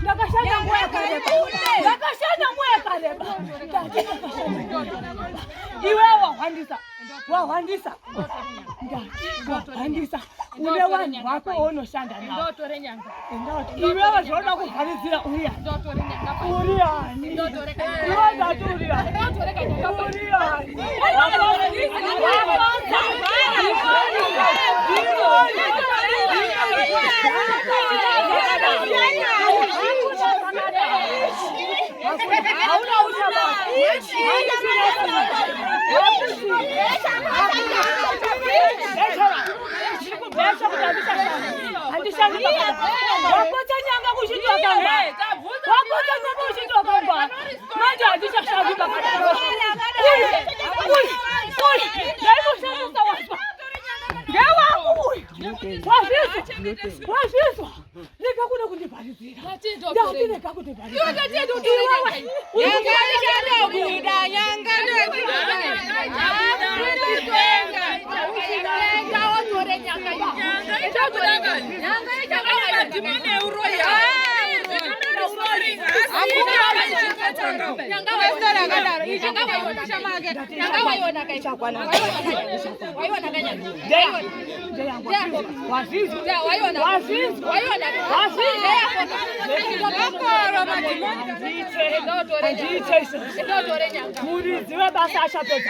Ndakashanda nguva yakareba. Ndakashanda nguva yakareba. Ndati ndakashanda nguva yakareba. Iwe wahwandisa. Wahwandisa. Ndati wahwandisa. Une vanhu vako vaunoshanda navo. Iwewe zvaunoda kuvharidzira uri ani? Uri ani? Iwe ndati uri ani? Uri ani? Hauna uchabata. Wapotsa nyanga kuchiti wakangwa. Wapotsa nyanga kuchiti wakangwa. Manje handichashandi pakadaro. Uyu, uyu, uyu, ndaimushandisa wazwa. Ndewangu uyu. Wazvizwa, wazvizwa. Rega kuda kundivharidzira. Ndati rega kundivharidzira. Iwewe, Nyanga nyanga Muridzi webasa achapedza.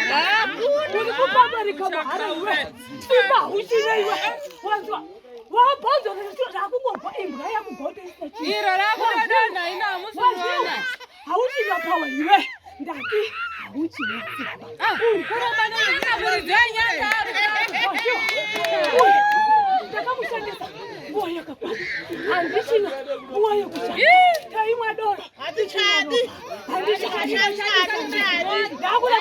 Uri kupaparika mahara iwe. Simba hauchina iwe. Wanzwa. Wabhonzo rakungobva imbwa yakugota isina chinhu. Iro rakudonha ina hamusi kuona. Hauchina power iwe. Ndati hauchina simba. Muridzi wenyanga Ndakamushandisa nguva yakakwana. Handichina nguva yekushanda. Taimwa doro. Hatichadi. Ndakuda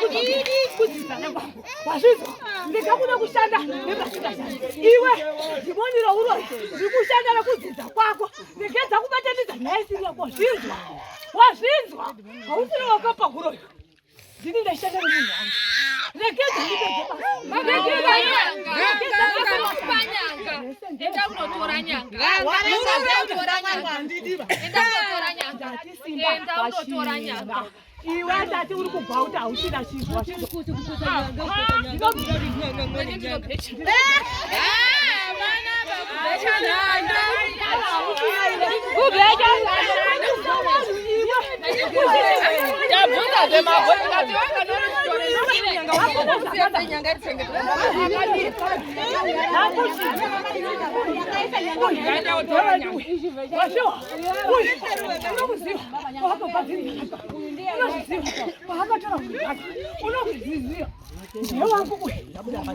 kudzidzana kwangu. Wazvizwa? Ndikakuda kushanda nepasingashandi. Iwe dhimoni rauroyi riri kushanda nekudzidza kwako. Regedza kubatanidza nyaya isiri yako. Wazvinzwa? Wazvinzwa? Hausiri wakapa huroyi. Ndini ndaishanda nemunhu wangu. Regedza ndipedze basa. Regedza. Regedza Enda unotora nyanga. Ndati simba Enda unotora nyanga. Iwe ndati uri kubva kuti hauchina chinhu. Wazvinzwa?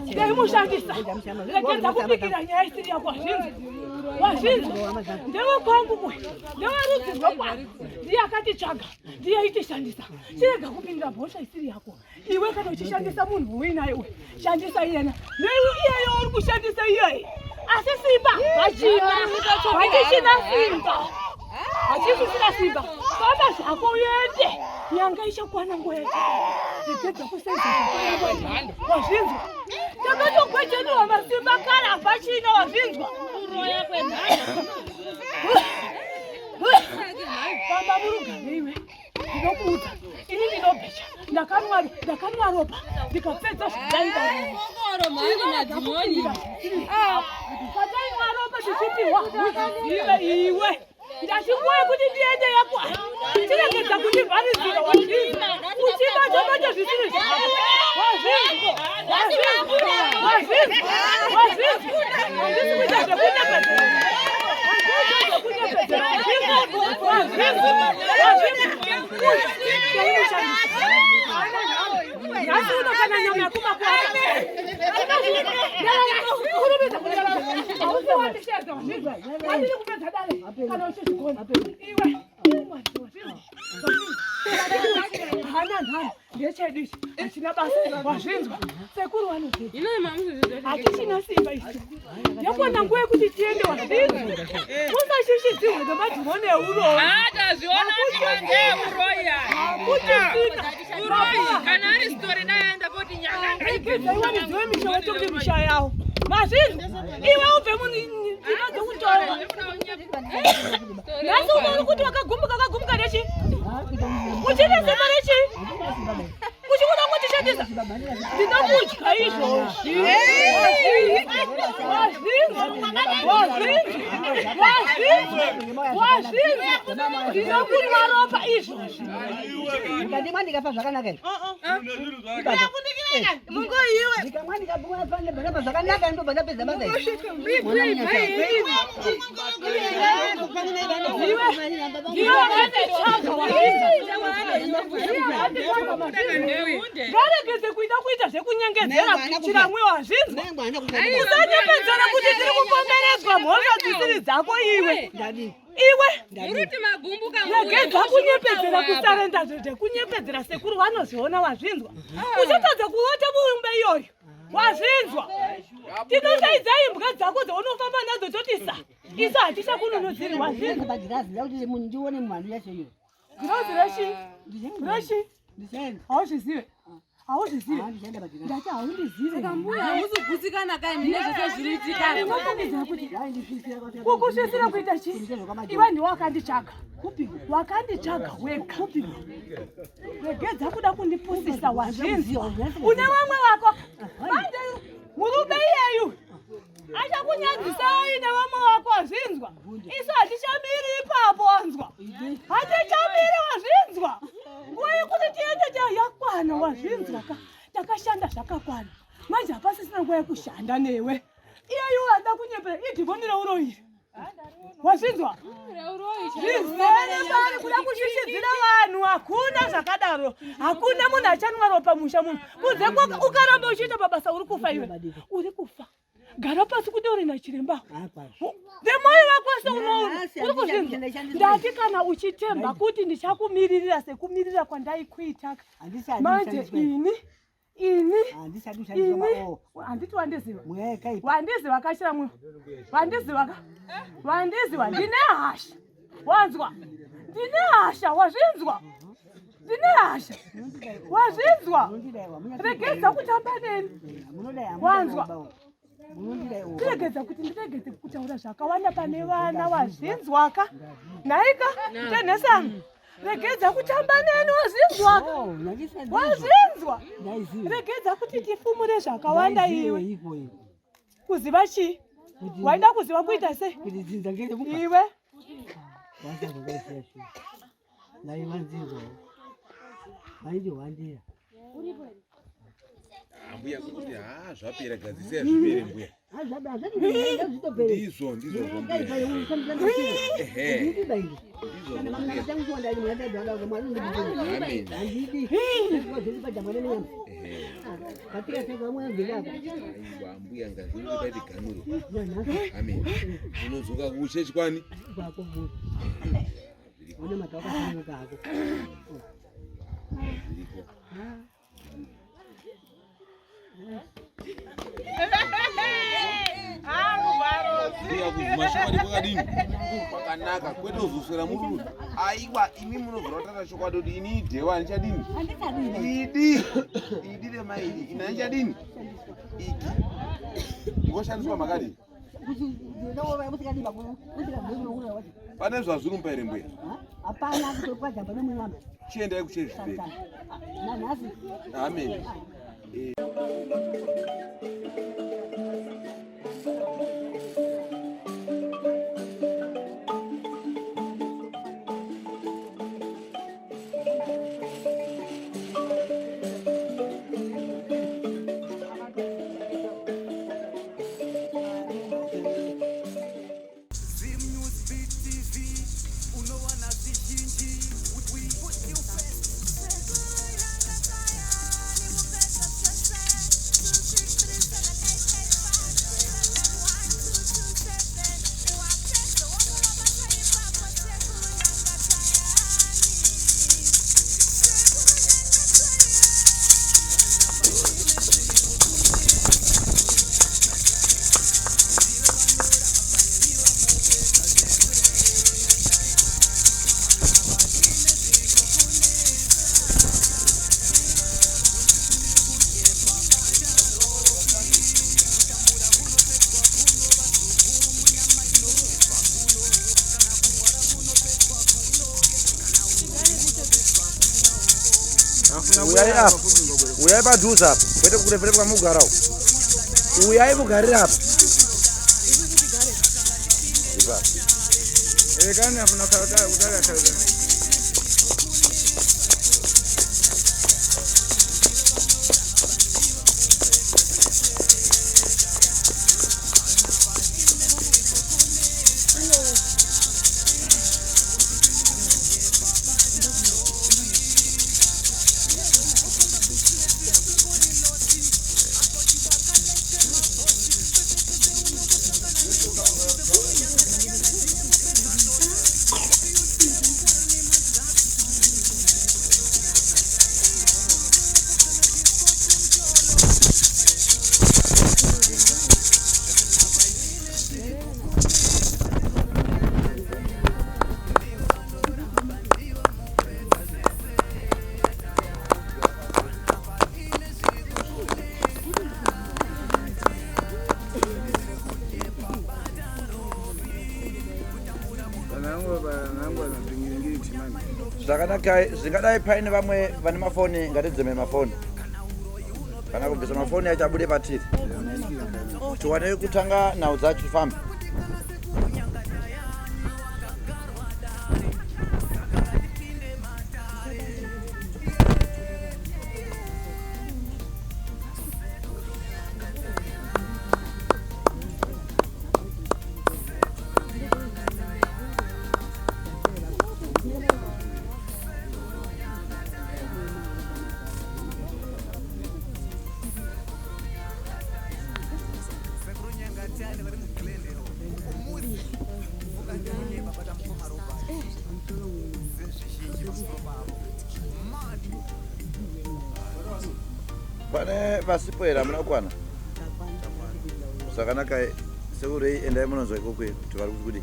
Ndaimushandisa regedza kubikira nyaya isiri yako wazvinzwa wazvinzwa ndewekwangu uyu ndewerudzi rwekwangu ndiye akatitsvaga ndiye aitishandisa chirega kupindira mhosva isiri yako iwe kana uchishandisa munhu uinaye uyu shandisa iyena neiwe iyeyo uri kushandisa iyoyi asi simba hachina hatichina simba hachisisina simba famba zvako uende nyanga ichakwana nguva yacho regedza kusenza zvako wazvinzwa takatogwejeniwa masimba kare hapachina wazvinzwa famba murugare iwe ndinokuudza ini ndinobhecha ndakanwa ndakanwa ropa ndikapedza zvandaidaatainwa ropa tichipiwa uzive iwe ndati nguva yekuti ndiende yakwana chiregedza kundivharidzira wazvinzwa uchibatabata zvisiri zvako wazvinzwa wazvinzwa wazvinzwa wazvinzwa handisi kuita zvekunyepedzera nhasi uno kana nyama yakumakuaandiri kupedza dare kana uchizvigona iwe hana nhano ndechedu ichi hachina basa wazvinzwa sekuru vanozii hatichina simba isu yakwana nguva yekuti tiende wazvinzwa usashishidzirwe nemadhimoni euroyi Tazviona kuti ndeuroyi hakuchisina kana ari story dai aenda koti nyanga regedza iwanidziwe misha wacho kuti misha yawo. Wazvinzwa? Iwe ubve mundima dzekutonga. Nhasi uno uri kuti wakagumbuka wakagumbuka nechi? Uchine simba rechi? Uchikuda kutishandisa? Ndinokudya izvozvi. Wazvinzwa? Wazvinzwa? Wazvinzwa? Wazvinzwa? Ndinokunwa ropa izvozvi. Ndikandimwa ndikafa zvakanaka izvi. Ndikamwa ndikafa zvakanaka ndobva ndapedza basa iri. Ngaregedze kuita kuita zvekunyengedzera kuitira mwe wazvinzwa. Usanyepedzera kuti tiri kupomeredzwa mhosva dzisiri dzako iwe. Iwe regedza kunyepedzera kusarenda zvekunyepedzera sekuru vanozviona wazvinzwa. Uchatadza kuota muumbe iyoyo. Wazvinzwa. Tinodaidza imbwa dzako dzaunofamba nadzo totisa. Isu hatichakununudziri wazvinzwa. Pagirazi ndakuti munhu ndione mhandu yacho iyo. Girazi rechi? Rechi? Hauzvizive? Hauzvizive? Handichaenda pagirazi. Ndati haundizive. Mbuya hamuzogutsikana kai mine zvese zviri itika. Ndinofungidzira kuti kukusvisira kuita chii? Iwe ndiwe wakanditsvaga. Wakanditsvaga wega. Regedza kuda kundipusisa wazvinzwa. Une vamwe wako. Manje murume iyeyu achakunyadzisai nevamwe wako wazvinzwa. Isu hatichamiri ipapo wanzwa. Hatichamiri wazvinzwa. Nguva yekuti tiende yakwana wazvinzwa ka. Takashanda zvakakwana. Manje hapasisina nguva yekushanda newe. Iyeyu ada kunyepera idhimoni reuroyi iri. Wazvinzwa? Zvizere pari kuda kushishidzira vanhu hakuna zvakadaro. Hakuna munhu achanwa ropa musha muno. Kunze ukaramba uchiita mabasa uri kufa iwe. Uri kufa. Gara pasi kuti uri nachiremba. Nemwoyo wako wese unoona. Uri kuzvinzwa? Ndati kana uchitemba kuti ndichakumiririra sekumirira kwandaikuita. Manje ini ini ini handiti wandiziva. Wandiziva kachira mwe. Wandiziva ka? Wandiziva ndine hasha. Wanzwa? Ndine hasha wazvinzwa? Ndine hasha. Wazvinzwa? Regedza kutamba neni. Wanzwa? Tiregedza kuti ndiregedze kutaura zvakawanda pane vana wazvinzwaka. Nhaika tenhesana. Regedza kutamba neni wazvinzwaka. Wazvinzwa? Regedza kuti tifumure zvakawanda iwe. Kuziva chii? Waida kuziva kuita sei? Iwe. Mbuya kuti ha zvapera gadzisai zvipere mbuya. Ndizvo ndizvo mbuya. Ehe. Ndizvo mbuya. Amen. Ehe. Aiwa mbuya ngazi iri paite ganuro. Amen. Unodzoka kuchechi kwani? Zviriko. Mbuya kubvuma chokwadi kwakadini? Kwakanaka kwete kuzoswera muri aiwa imi munobvira kutaura chokwadi kuti ini idhewa handichadini? Idi idi remaidi ini handichadini? Iki ngoshandiswa makadini? Pane zvazvirumba here mbuya? Chiendai kuchechi zvipere. Amen. Zim News Beat TV, unowana zvizhinji. We put you first. 2, 6, 3, 7, 8. Uyai apa, uyai padhuze apa, kwete kurefere kwamugara uko. Uyai mugarire apa. Ipapo. Elekani apo nakhala kutali akhala. Zvakanaka, zvingadai paine vamwe vane mafoni, ngatidzime mafoni kana kubvisa mafoni acho abude patiri, tiwane kutanga nhau dzacho tifambe. Pane vasipo here? Hamuna kukwana zvakanaka. Sekurei, endai munonzwa ikoko kuti vari kuti kudii.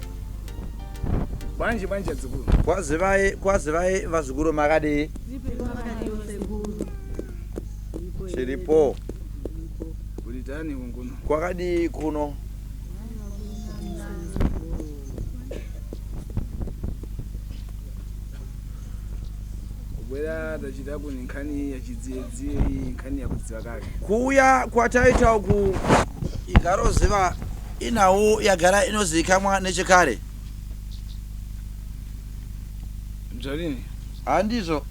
Bwanji bwanji adzukuru. Kwazivai, kwazivai vazukuru, makadii? Chiripo. Kulitani kunguno. Kwakadii kuno? Kubwera tachitaku ni nkhani ya chidziyedziye iyi, nkhani yakudziwa kake. Kuuya kwataita uku, igaroziva inhau yagara inozivikanwa nechekare. Bzolini. Handizvo?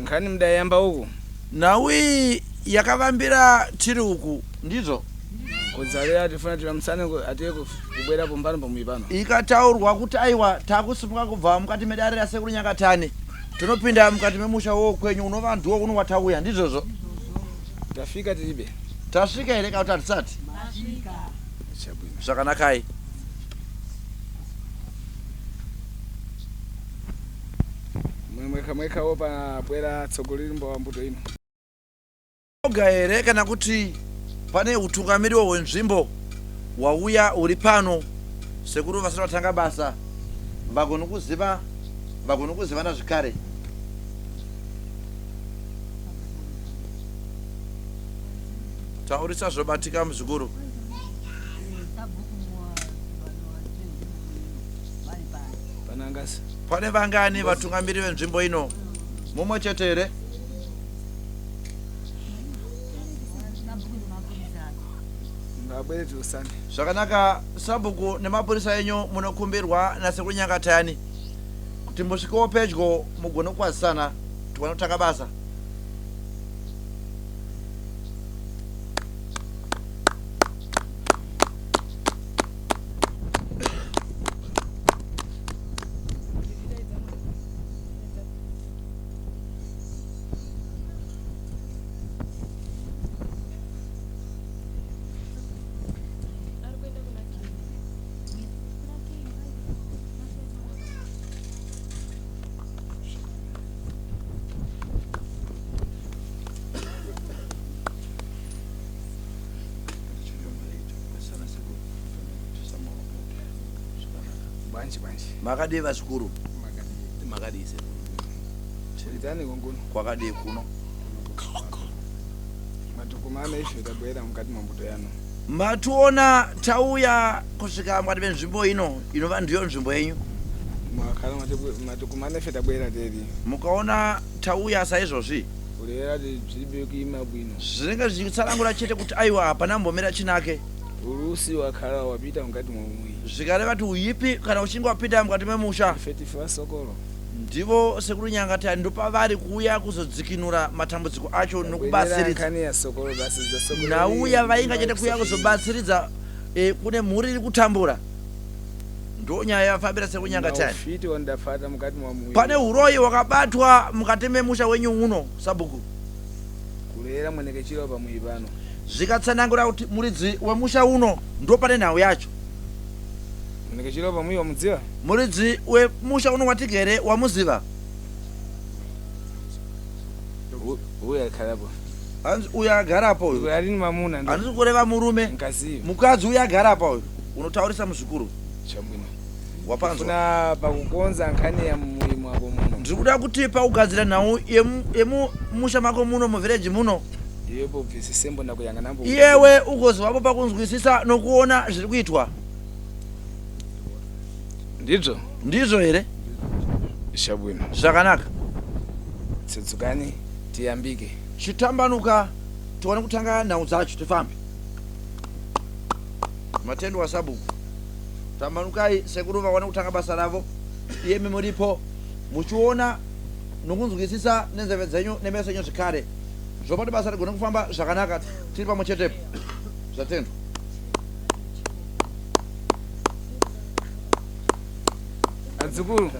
Nkhani mudayamba uku. Nhau iyi yakavambira tiri uku, ndizvo? Kudzalira tifuna tilamusane atiye kubwera pombano pomwe pano. Ikataurwa kuti aiwa, takusimuka kubva mukati medare rasekuru Nyangatani, tinopinda mukati memusha wokwenyu unova ndiwo uno watauya, ndizvozvo? Tafika tilibe. Tasvika here kana kuti hatisati? Chabwino. Zvakanakai. Mwemwekha mwekhawo pabwera tsogoleri mbo mbuto ino. Oga here kana kuti pane utungamiriri hwenzvimbo wauya uri pano? Sekuru vasati vatanga basa, vagoni kuziva, vagoni kuzivana zvekare. Taurisa zvobatika, muzukuru. Panangasi. Pane vangani vatungamiri venzvimbo ino? Mumwe chete here? Ngabwere tiusane. Zvakanaka, sabhuku nemapurisa enyu munokumbirwa nasekuru Nyangatani kuti musvikewo pedyo mugone kukwazisana, tiwane kutanga basa. Bwanji bwanji. Makadii vazukuru? Makadii sekuru? Kulitani kunguno. Kwakadii kuno? Matukumana ife tabwera mukati mwa mbuto yanu. Mationa tauya kusvika mukati menzvimbo ino inova ndiyo nzvimbo yenyu. Mwakhala matikumana ife tabwera teri. Mukaona tauya saizvozvi. Kulera tibzibe kuima bwino. Zvinenge zvichitsanangura chete kuti aiwa hapana mbomera chinake. Ulusi wakhala wapita mukati mwa Zvikareva kuti uyipi kana uchinge wapinda mukati memusha. Ife tife sokolo. Ndivo sekuru Nyangatayani ndopavari kuuya kuzodzikinura matambudziko acho nokubatsiridza. Nauya vainga chete kuuya kuzobatsiridza e, kune mhuri iri kutambura. Ndonyaya yafambira sekuru Nyangatayani. Pane uroyi hwakabatwa mukati memusha wenyu uno sabhuku. Kurera mwenekechiro pamuyi pano. Zvikatsanangura kuti muridzi wemusha uno ndopane nhau yacho. Mwenekechiro pamuyi wamudziva? Muridzi wemusha uno watigere wamuziva? Uyo agarapo. Hanzi uyo agarapo uyu. Ari mamuna ndo. Handisi kureva murume. Mukadzi. Mukadzi uyo agarapo uyu. Unotaurisa muzukuru. Chabwino. Wapanzwa. Funa pakukonza nkhani ya mumuyi mwako muno. Ndiri kuda kuti pakugadzira nhau yemusha mako muno muvhireji muno. Iwe pobvisi sembo ndakuyanga nambo. Iyewe ugozivapo pakunzwisisa nokuona zviri kuitwa. Ndizvo? Ndizvo here? Chabwino. Zvakanaka. Tsutsukani tiyambike. Chitambanuka tione kutanga nhau dzacho tifambe. Matendo wasabhuku. Tambanukai sekuru vawane kutanga basa ravo. Iyemi muripo muchiona nokunzwisisa nenzeve dzenyu nemeso enyu zvekare. Zvopa kuti basa rigone kufamba zvakanaka tiri pamwe chetepo. Zvatendwa. Adzukuru.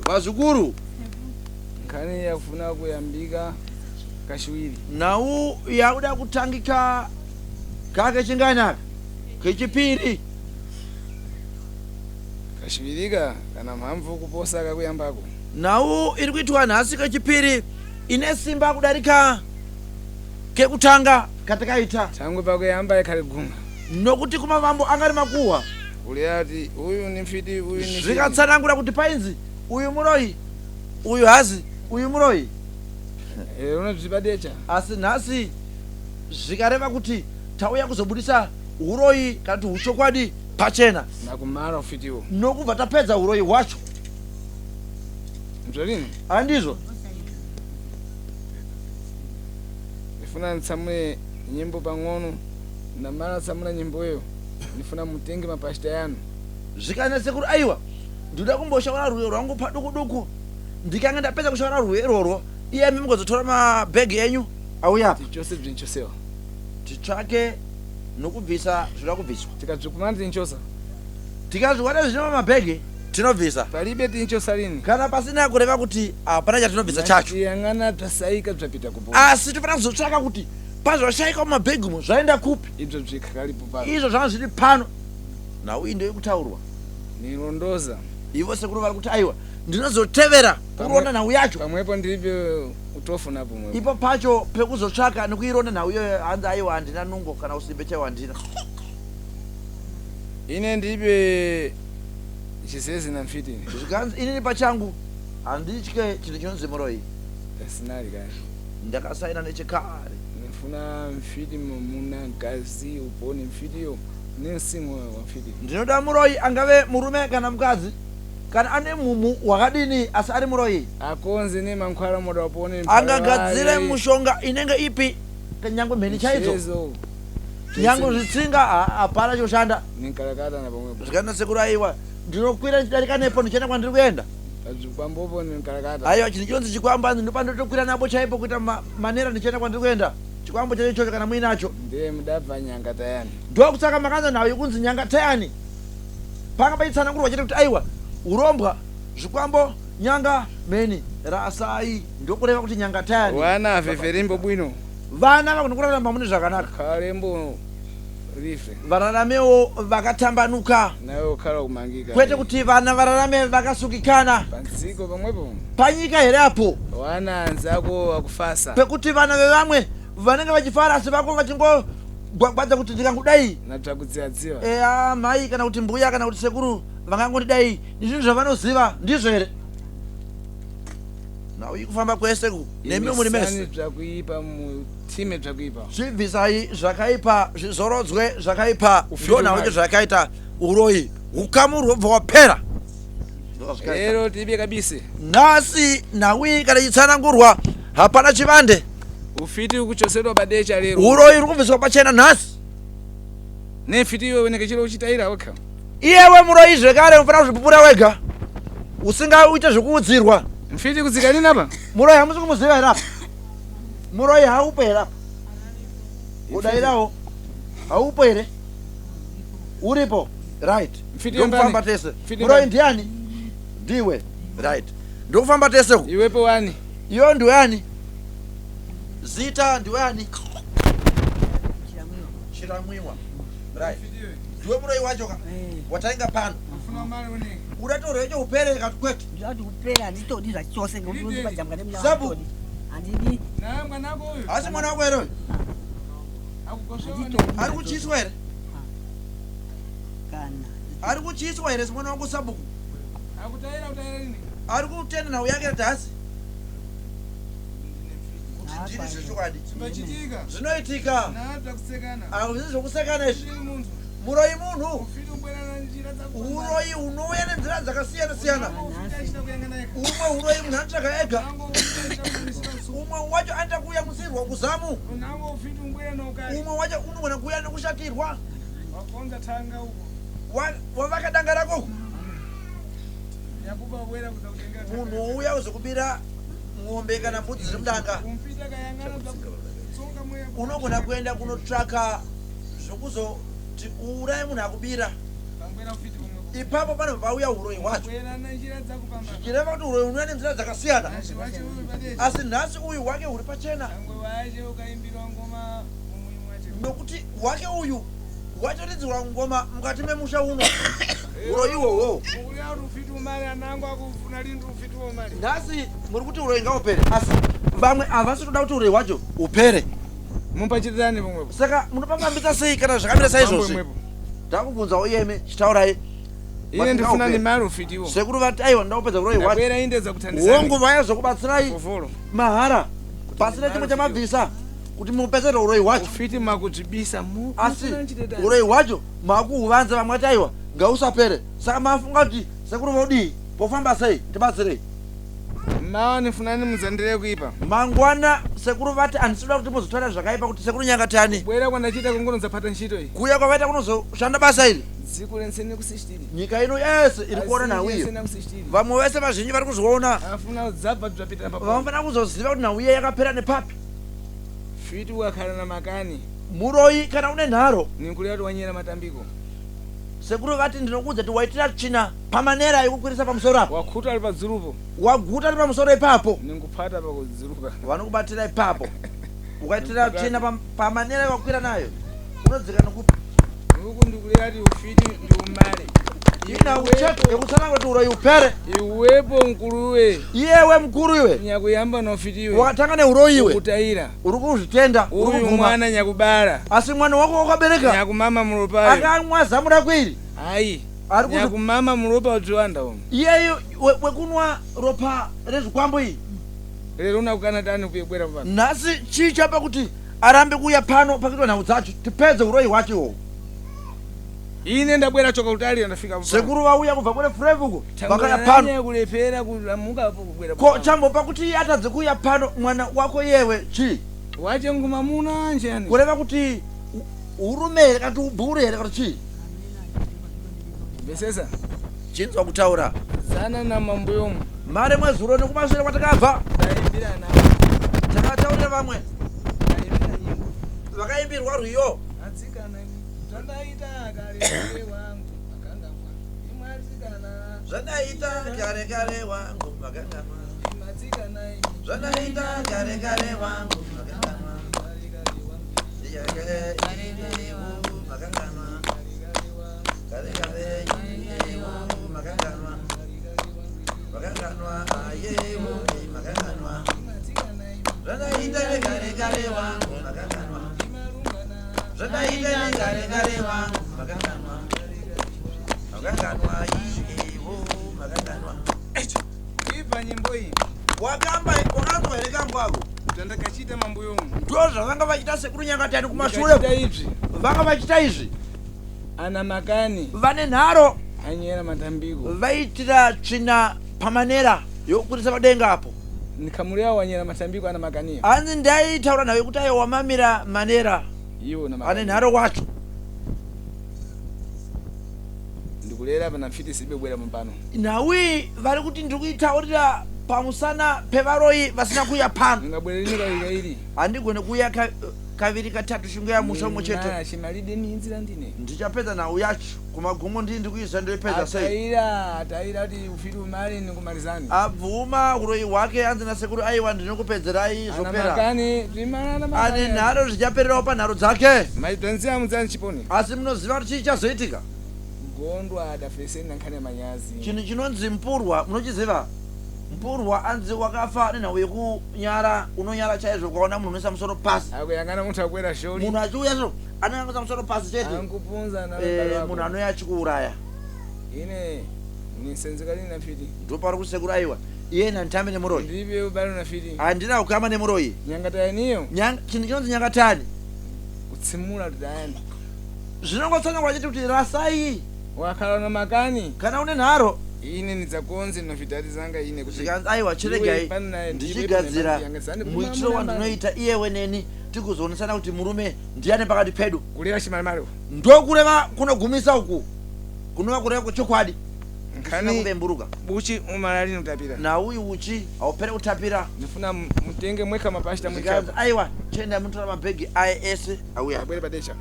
Vazukuru. Nkhani yakufuna kuyambika kashiwiri. Nhau yakuda kutangika kakechingani aka? Kechipiri. Kashiwirika kana mhamvu kuposa kakuyambako. Nhau iri kuitwa nhasi kechipiri ine simba kudarika kekutanga katakaita. Tangwe pakuyamba ikhale guma. Nokuti kumavambo anga ari makuhwa. Kule ati uyu ni mfiti uyu ni mfiti. Zvikatsanangura kuti painzi uyu muroyi uyu hazi uyu muroyi. Eh, unozvipa decha. Asi nhasi zvikareva kuti tauya kuzobudisa huroyi kana kuti huchokwadi pachena. Nakumara ufitiwo. Nokubva tapedza huroyi hwacho. Zvodini? Handizvo. Ndifuna nditsamule nyimbo pang'ono ndamala tsamula nyimboyo ndifuna mutenge mapashita yanu. Zvikanzi nasekuru aiwa ndinoda kumboshaura rwiyo rwangu paduku duku ndikange ndapedza kushaura rwiyo irworwo iyemi mugozotora mabhegi enyu auya apa. Tichose bzinchosewa. Titsvake nokubvisa zvinoda kubviswa. Tikadzvikumana tinchosa. Tikazviwana zvine mumabhegi tinobvisa. Palibe tinchosa lini. Kana pasina kureva kuti hapana chatinobvisa chacho. Yang'ana bzasaika bzapita kupo. Asi tofanira kuzotsvaka kuti pazvashaika mumabhegi umu zvaenda kupi. Ibzo bzikakalipo pano. Izvo zvanga zviri pano. Nhau iyi ndoyekutaurwa. Nilondoza. Ivo sekuru vari kuti aiwa ndinozotevera kuronda nhau yacho. Pamwepo ndiripe utofu napo mwepo. Ipo pacho pekuzotsvaka nekuironda nhau iyoyo hanzi aiwa handina nungo kana usimbe chaiwo handina. Ine ndiripe chisezi namfiti. Zvikanzi inini pachangu handitye chinhu chinonzi muroyi. Tasinali kale. Ndakasaina nechekare. Ndifuna mfiti mumuna mkazi upone mfitiyo nensimu wa mfiti. Ndinoda muroyi angave murume kana mukadzi kana ane mumhu wakadini asi ari muroyi. Akonze nemankhwala moda upone Angagadzire mushonga inenge ipi nyangwe mheni chaidzo. Nyangwe zvitsinga hapana choshanda. Nenkalakata na pamwepo. Zvikanzi nasekuru aiwa ndinokwira ndichidarika nepo ndichienda kwandiri kuenda. Pachikwambopo nenkalakata. Aiwa chinhu chinonzi chikwambo hanzi ndopandotokwira napo chaipo kuita manera ndichienda kwandiri kuenda. Chikwambo chacho ichocho kana muinacho. Ndiye mudabva nyanga tayani. Ndokusaka makanzwa nhau yekunzi nyanga tayani. Panga pachitsanangurwa chete kuti aiwa urombwa, zvikwambo, nyanga, mheni, rasai ndokureva kuti nyanga tayani. Wana aveverimbo bwino. Vana vagone kurarama mune zvakanaka. Khalembo rife. Vararamewo vakatambanuka. Nawe ukhala kumangika. Kwete kuti vana vararame vakasukikana. Panziko pamwepo. Panyika here apo? Wana anzako akufasa. Pekuti vana vevamwe vanenge vachifara asi vako vachingogwagwadza kuti ndikangudai. Natsvakudziadziva. Eya mai kana kuti mbuya kana kuti sekuru vangangondidai nezvinhu zvavanoziva ndizvo here? Nhau ikufamba kwese ku nemi muri mese. Zvakuipa mutime zvakuipa. Zvibvisai zvakaipa zvizorodzwe zvakaipa ndo nhau yacho zvakaita uroyi hukamu rwobva wapera. Ndadzoka zvekare. Lero tilibe kabise. Nhasi nhau iyi kana ichitsanangurwa hapana chivande. Ufiti ukuchosedwa padecha lero. Uroyi uri kubviswa pachena nhasi. Nefiti iwe unenge chiro uchitaira weka. Iyewe muroyi zvekare unofanira kuzvipupura wega. Usingaite zvekuudzirwa. Mfiti kudzika nini apa? Muroyi hamusi kumuziva here apa? Muroyi haupo here apa? Udairawo. Haupo here? Uripo. Right. Ndokufamba tese. Muroyi ndiani? Ndiwe. Right. Ndokufamba tese ku. Iwepo wani? Iwe ndiwe ani? Zita ndiwe ani? Chiramwiwa. Right. Ndiwe muroyi wacho ka? Eh. Watainga pano. Udatorwa icho upere kati kwete. Ndati upere handitodi zvachose ngekuti unondibajambwa nemwana Sabu. handitodi. Handidi. Asi mwana wako here uyu? Ari kuchiswa here? Kana. Ari kuchiswa here mwana wako sabhuku? Ari kutenda nhau yake kuti hasi? Kuti ndini zvechokwadi. Zvinoitika. Hazvisi zvekusekana izvi. Muroyi munhu. Uroyi unouya nenzira dzakasiyana siyana. Umwe uroyi munhu anotsvaga ega. Umwe wacho anoita kuuya musirwa kuzamu. Umwe wacho unogona kuuya nekushatirwa. Wavaka danga rako. Munhu wouya kuzokubira mombe kana mbudzi dziri mudanga. Unogona kuenda kunotsvaka zvokuzoti uuraye munhu akubira. Ipapo panobva pauya uroyi hwacho. Zvichireva kuti uroyi unouya nenzira dzakasiyana. Asi nhasi uyu hwake huri pachena. Nokuti hwake uyu hwatoridzirwa ngoma mukati memusha uno. Uroyi ihwohwo. Nhasi muri kuti uroyi ngaupere asi vamwe havasi kutoda kuti uroyi hwacho hupere. Mupachitirani pamwepo. Saka munopafambisa sei kana zvakamira saizvozvi? Ndakubvunzawo iyemi chitaurai. Ine ndifuna nemari ufitiwo. Sekuru vati aiwa ndoda kupedza uroyi hwacho. Ndabwera indedza kuthandizana. Hongu vaya zokubatsirai mahara pasina chimwe chamabvisa kuti mupedzere uroyi hwacho. Ufiti makudzvibisa mu. Asi uroyi hwacho makuhuvanza vamwe vati aiwa ngausapere. Saka mafunga kuti sekuru vodii pofamba sei tibatsirei. Mawa nifunani mudzandire kuipa. Mangwana sekuru vati handisi kuda kuti muzotaura zvakaipa kuti sekuru nyangatani. Kubwera kwandachiita kungononza pata ntchito iyi. Kuuya kwavaita kunozoshanda basa iri. Dziko rense nekusisitiri. Nyika ino yese iri kuona nhau iyo. Vamwe vese vazhinji vari kuzviona. Afuna kudzabva dzvapita pa. Vanofanira kuzoziva kuti nhau iya yakapera nepapi. Fiti wakhala na makani. Muroyi kana une nharo. Nikulira kuti wanyera matambiko. Sekuru vati ndinokuudza kuti waitira tsvina pamanera ekukwirisa pamusoro apo. Wakhuta ari padzurupo. Waguta ari pamusoro ipapo. Ningupata pakudzuruka. Vanokubatira ipapo. Ukaitira tsvina pamanera yawakwira nayo unodzika nokupa. Huku ndikulira kuti ufiti ndiumale. Ina ucheke yekutsanangura kuti uroyi upere. Iwepo mkuluwe. Iyewe mukuru iwe. Nyakuyamba nofitiwe. Wakatanga neuroyi iwe. Ukutaira. Uri kuzvitenda. Uri Uyu kubvuma. mwana nyakubara. Asi mwana wako wakabereka. Nyakumama muropayo. Akamwa zamu rako iri. Hayi. Ari kuzvi- Nyakumama muropa udziwanda umu. Iyeyo wekunwa ropa rezvikwambo iyi. Lero unakukana tani kuyebwera pano. Nhasi chii chapa kuti arambe kuuya pano pakuitwa nhau dzacho tipedze uroyi hwacho ihwohwo. Ine ndabwera choka kutalira ndafika. Sekuru vauya kubva kune Frevu uko vakauya pano. Kulepera kulamuka apo kubwera. Ko chambopa kuti iye atadze kuuya pano mwana wako iyewe chii? Wache nguma muna njani? Kureva kuti urume here kana kuti ubhuru here kana chii? Besesa. Chinzwa kutaura. Zana na mambuyomu. Mare mwezuro nekumashure kwatakabva. Taimbirana. Takataurira vamwe. Vakaimbirwa rwiyo. Atsikana zvandaita kare kare wangu makangamwa. Imwe atsikana. Zvandaita kare kare wangu makangamwa. Imwe atsikana. Zvandaita kare kare wangu makangamwa. Kare kare wangu makangamwa. Kare kare wangu makangamwa. Makanganwa ayewo makanganwa. Zvandaita kare kare wangu makanganwa. Zvandaita kare kare wangu makanganwa. Makanganwa iyewo makanganwa. Ibva nyimbo iyi. Wakamba wakanzwa here kambo ako? Zvandakachiita mambuyomu. Ndo zvavanga vachiita sekuru Nyangatani kumashure. Ndikachiita izvi. Vanga vachiita izvi. Ana makani. Vane nharo. Anyera matambiko. Vaitira tsvina pamanera yokukurisa padenga apo. Nikamulea wanyera matambiko ana makania. Hanzi ndaitaura nawe kuti aiwa wamamira manera. Iwo na Ane makania. nharo wacho. Ndikulera pana mfiti sibebwera mumpano. Nawi vari kuti ndiri kuitaurira pamusana pevaroyi vasina kuuya pano. Ngabwerere kaviri kairi. Handigone kuuya kaviri katatu chinguya musha umwe chete. Chimalide ninzira ndine. Ndichapedza nhau yacho kumagumo ndii ndikuiziva ndoipedza sei. Ataira ataira kuti ufiti umale nikumalizani. Abvuma uroyi hwake anzi nasekuru aiwa ndinokupedzerai Ana zvopera. makani zvimana ana Ane makani. nharo zvichapererawo panharo dzake. Maitanzia mudzani chiponi. Asi munoziva kuti chii chazoitika? Gondwa adafeseni nankhani manyazi. Chinhu chinonzi mpurwa munochiziva? Mpurwa anzi wakafa nenhau yekunyara, unonyara chaizvo ukaona munhu unoisa musoro pasi. Akuyangana munthu akwera sholi. Munhu achiuya so anenge angoisa musoro pasi chete. Ankupunza na Eh, munhu anouya achikuuraya. Ine nisenzeka lini na mfiti. Ndopari kusekuru aiwa iye nanditambe nemuroyi. Ndibe ubalo na mfiti. Handina kukama nemuroyi. Nyangatayaniyo. Chinhu chinonzi nyangatani. Kutsimula tutayani. Zvinongotsanangura chete kuti rasai. Wakhala na makani. Kana une nharo. Ine nidzakonze nofitati zanga ine kuti Zvikanzi aiwa Iwe chiregai pana- ndiwe ndichigadzira pana- pana- muitiro wandinoita iyewe neni tigozoonesana kuti murume ndiani pakati pedu. Kuleva chimalimali. Ndokureva kunogumisa uku kunova kureva kwechokwadi. Nkhani kuvemburuka. Uchi umalali kutapira. Nauyu uchi haupere kutapira. Ndifuna mutenge mweka mapashita Zvikanzi mweka. aiwa chiendai munotora mabhegi aya ese auya. Abwere padesha.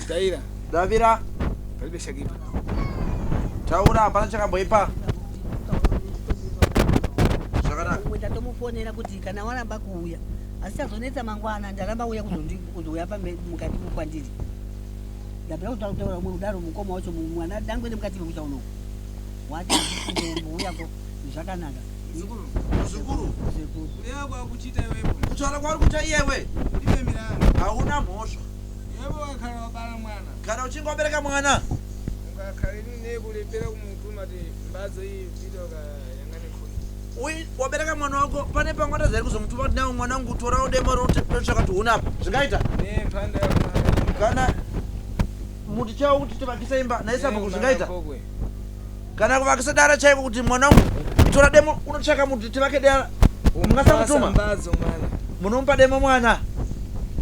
Taira. Davira. Palibe shakipa. Taura hapana chakamboipa. Zvakanaka. Umwe ndatomufonera kuti kana waramba kuuya asi azonetsa mangwana ndaramba uya kuzouya mukati kwandiri. Ndapera kutaura umwe kudaro mukoma wacho mwana dangwe nemukati memusha unoku. Wati kuzombouya zvakanaka. Muzukuru. Sekuru. Kuleva kwakuchita iwepo. Kutaura kwauri kuita iyewe. Ibe milandu. Hauna mhosva. Yebo wakhala wabala mwana. Kana uchinge wabereka mwana. Ungakhaleni nekulepera kumutuma kuti mbadzo iyi pita ukayangane khuni. Uyi wabereka mwana wako pane pamwe atazari kuzomutuma kuti nawe mwana wangu torawo demo rotsvaka kuti huni apa. Zvingaita? Ne mphanda yakumala. Kana muti chawo kuti tivakise imba naisabhuku zvingaita? Kana kuvakisa dara chaiko kuti mwana wangu tora demo unotsvaka muti tivake dara. Mungasamutuma? Mbadzo mwana. Munomupa demo mwana.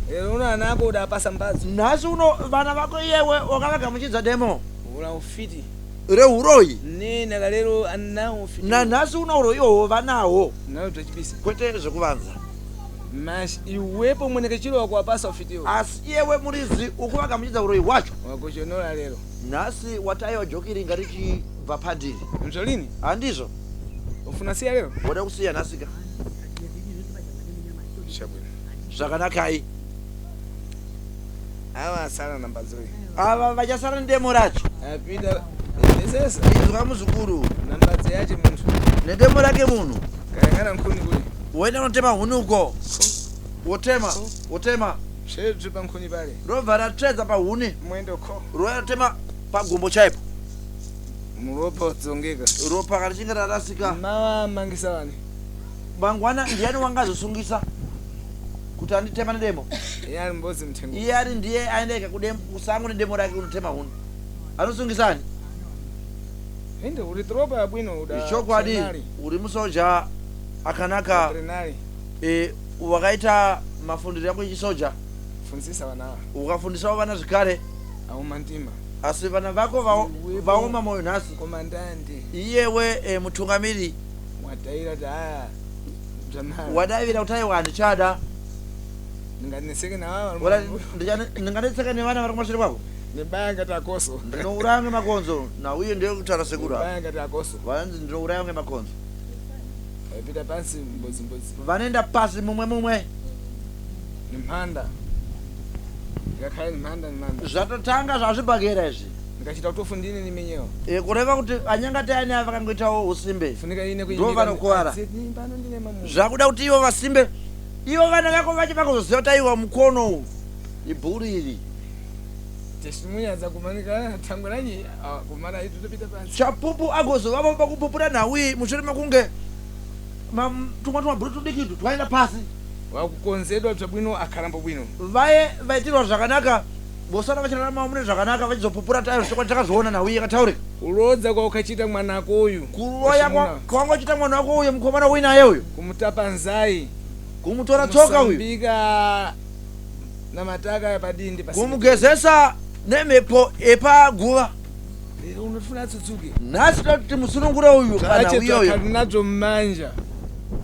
Lero uno ana ako udapasa mbadzo. Nhasi uno vana vako iyewe wakavagamuchidza demo. Ula ufiti. Reuroyi. Ne nakalero anawo ufiti. Nanhasi uno uroyi ihwohwo vanawo. Nawo tachibisa. Kwete zvekuvanza. Mashi iwepo mwenekechiro wakuwapasa ufitiwo. Asi iyewe murizi ukuvagamuchidza uroyi hwacho. Wakuchonora lero. Nhasi wataiwa joki ringa richibva pandiri. Mzolini? Handizvo. Ufuna siya lero? Wada kusiya nhasika. Shabwino. Zvakanakai. Ava asara na mbadzo iyi. Ava vachasara nedemo racho. Apita esesa. Izwa muzukuru. Na mbadzo yache munthu. Nedemo rake munhu. Kayangana nkhuni kule. Woenda unotema huni uko. Wotema, wotema. Tsvedzu pankhuni pale. Robva ratsvedza pahuni. Mwendo ko. Royatema pagumbo chaipo. Muropa wadzongeka. Ropa kana richinge rarasika. Mava mangisa vani. Mangwana ndiani wangazosungisa kuti anditema nedemo? Iye ari mbodzi mthengo. Iye ari ndiye aendeka kusango nedemo rake kunotema huni. Anosungisani? Ende uri tropa yabwino uda. Chokwadi uri musoja akanaka. E, wakaita mafundiro yako echisoja. Funzisa vana ava. Ukafundisawo vana zvekare. Auma ntima. Asi vana vako vaoma moyo nhasi. Komandandi. Iyewe e, mutungamiri Wadaira kuti aya. Zvamara. wadavira kuti aiwa handichada. Ndinganetseke nava. Ora ndinganetseka nevana vari kumashure kwako. Nebaya ngati akoso. Ndinouraya ngemakonzo. Nauye ndiye kutaura sekuru ava. Nebaya ngati akoso. Vanzi ndinouraya ngemakonzo. Vapita pansi mbodzi mbodzi. Vanoenda pasi mumwe mumwe. Nemhanda. Ndikakhala nemhanda nemhanda. Zvatotanga zvazvibhakera izvi. Ndikachita kutofundine nimenyewo. E, kureva kuti anyangatayani ava vakangoitawo usimbe. Funika ine Ndo vanokuwara. Pano ndine mamu. Zvakuda kuti ivo vasimbe. Ivo vana vako vacho vakozoziva kuti aiwa mukono uwu. Ibhuri iri. Teshimunyaza kumanika tangwananyi kumana itu topita pansi. Chapupu agozovavo pakupupura nhau iyi mushure mekunge tumwe tumabhuri tudiki utwu twaenda pasi. Wakukonzedwa bwino akhalambo bwino. Vaye vaitirwa zvakanaka Vosara vachiraramawo mune zvakanaka vachizopupura tayo chokwadi takazviona nhau iyi yakataurika. Kurodza kwaukachiita mwanako uyu. Kuroya kwanga uchiita mwana wako uyu mukomana uinaye uyu. Kumutapa nzai. Kumutora tsoka uyu. Kumusambika namataka epadindi pasina. Kumugezesa nemhepo epaguva. Lero unofuna atsutsuke. Nhasi toda kuti musunungure uyu kana uyoyo. Nadzo manja.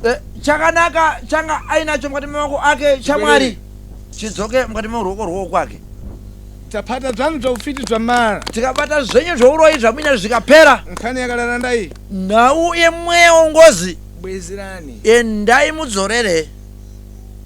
Eh, chakanaka changa ainacho mukati memaoko ake chamwari chidzoke mukati meruoko rwoko kwake. Tapata zvangu zvaufiti zvamara. Tikabata zvenyu zvouroyi zvamuina zvikapera. Nkhani yakararanda iyi. Nhau yemweya wengozi. Bwezerani. Endai mudzorere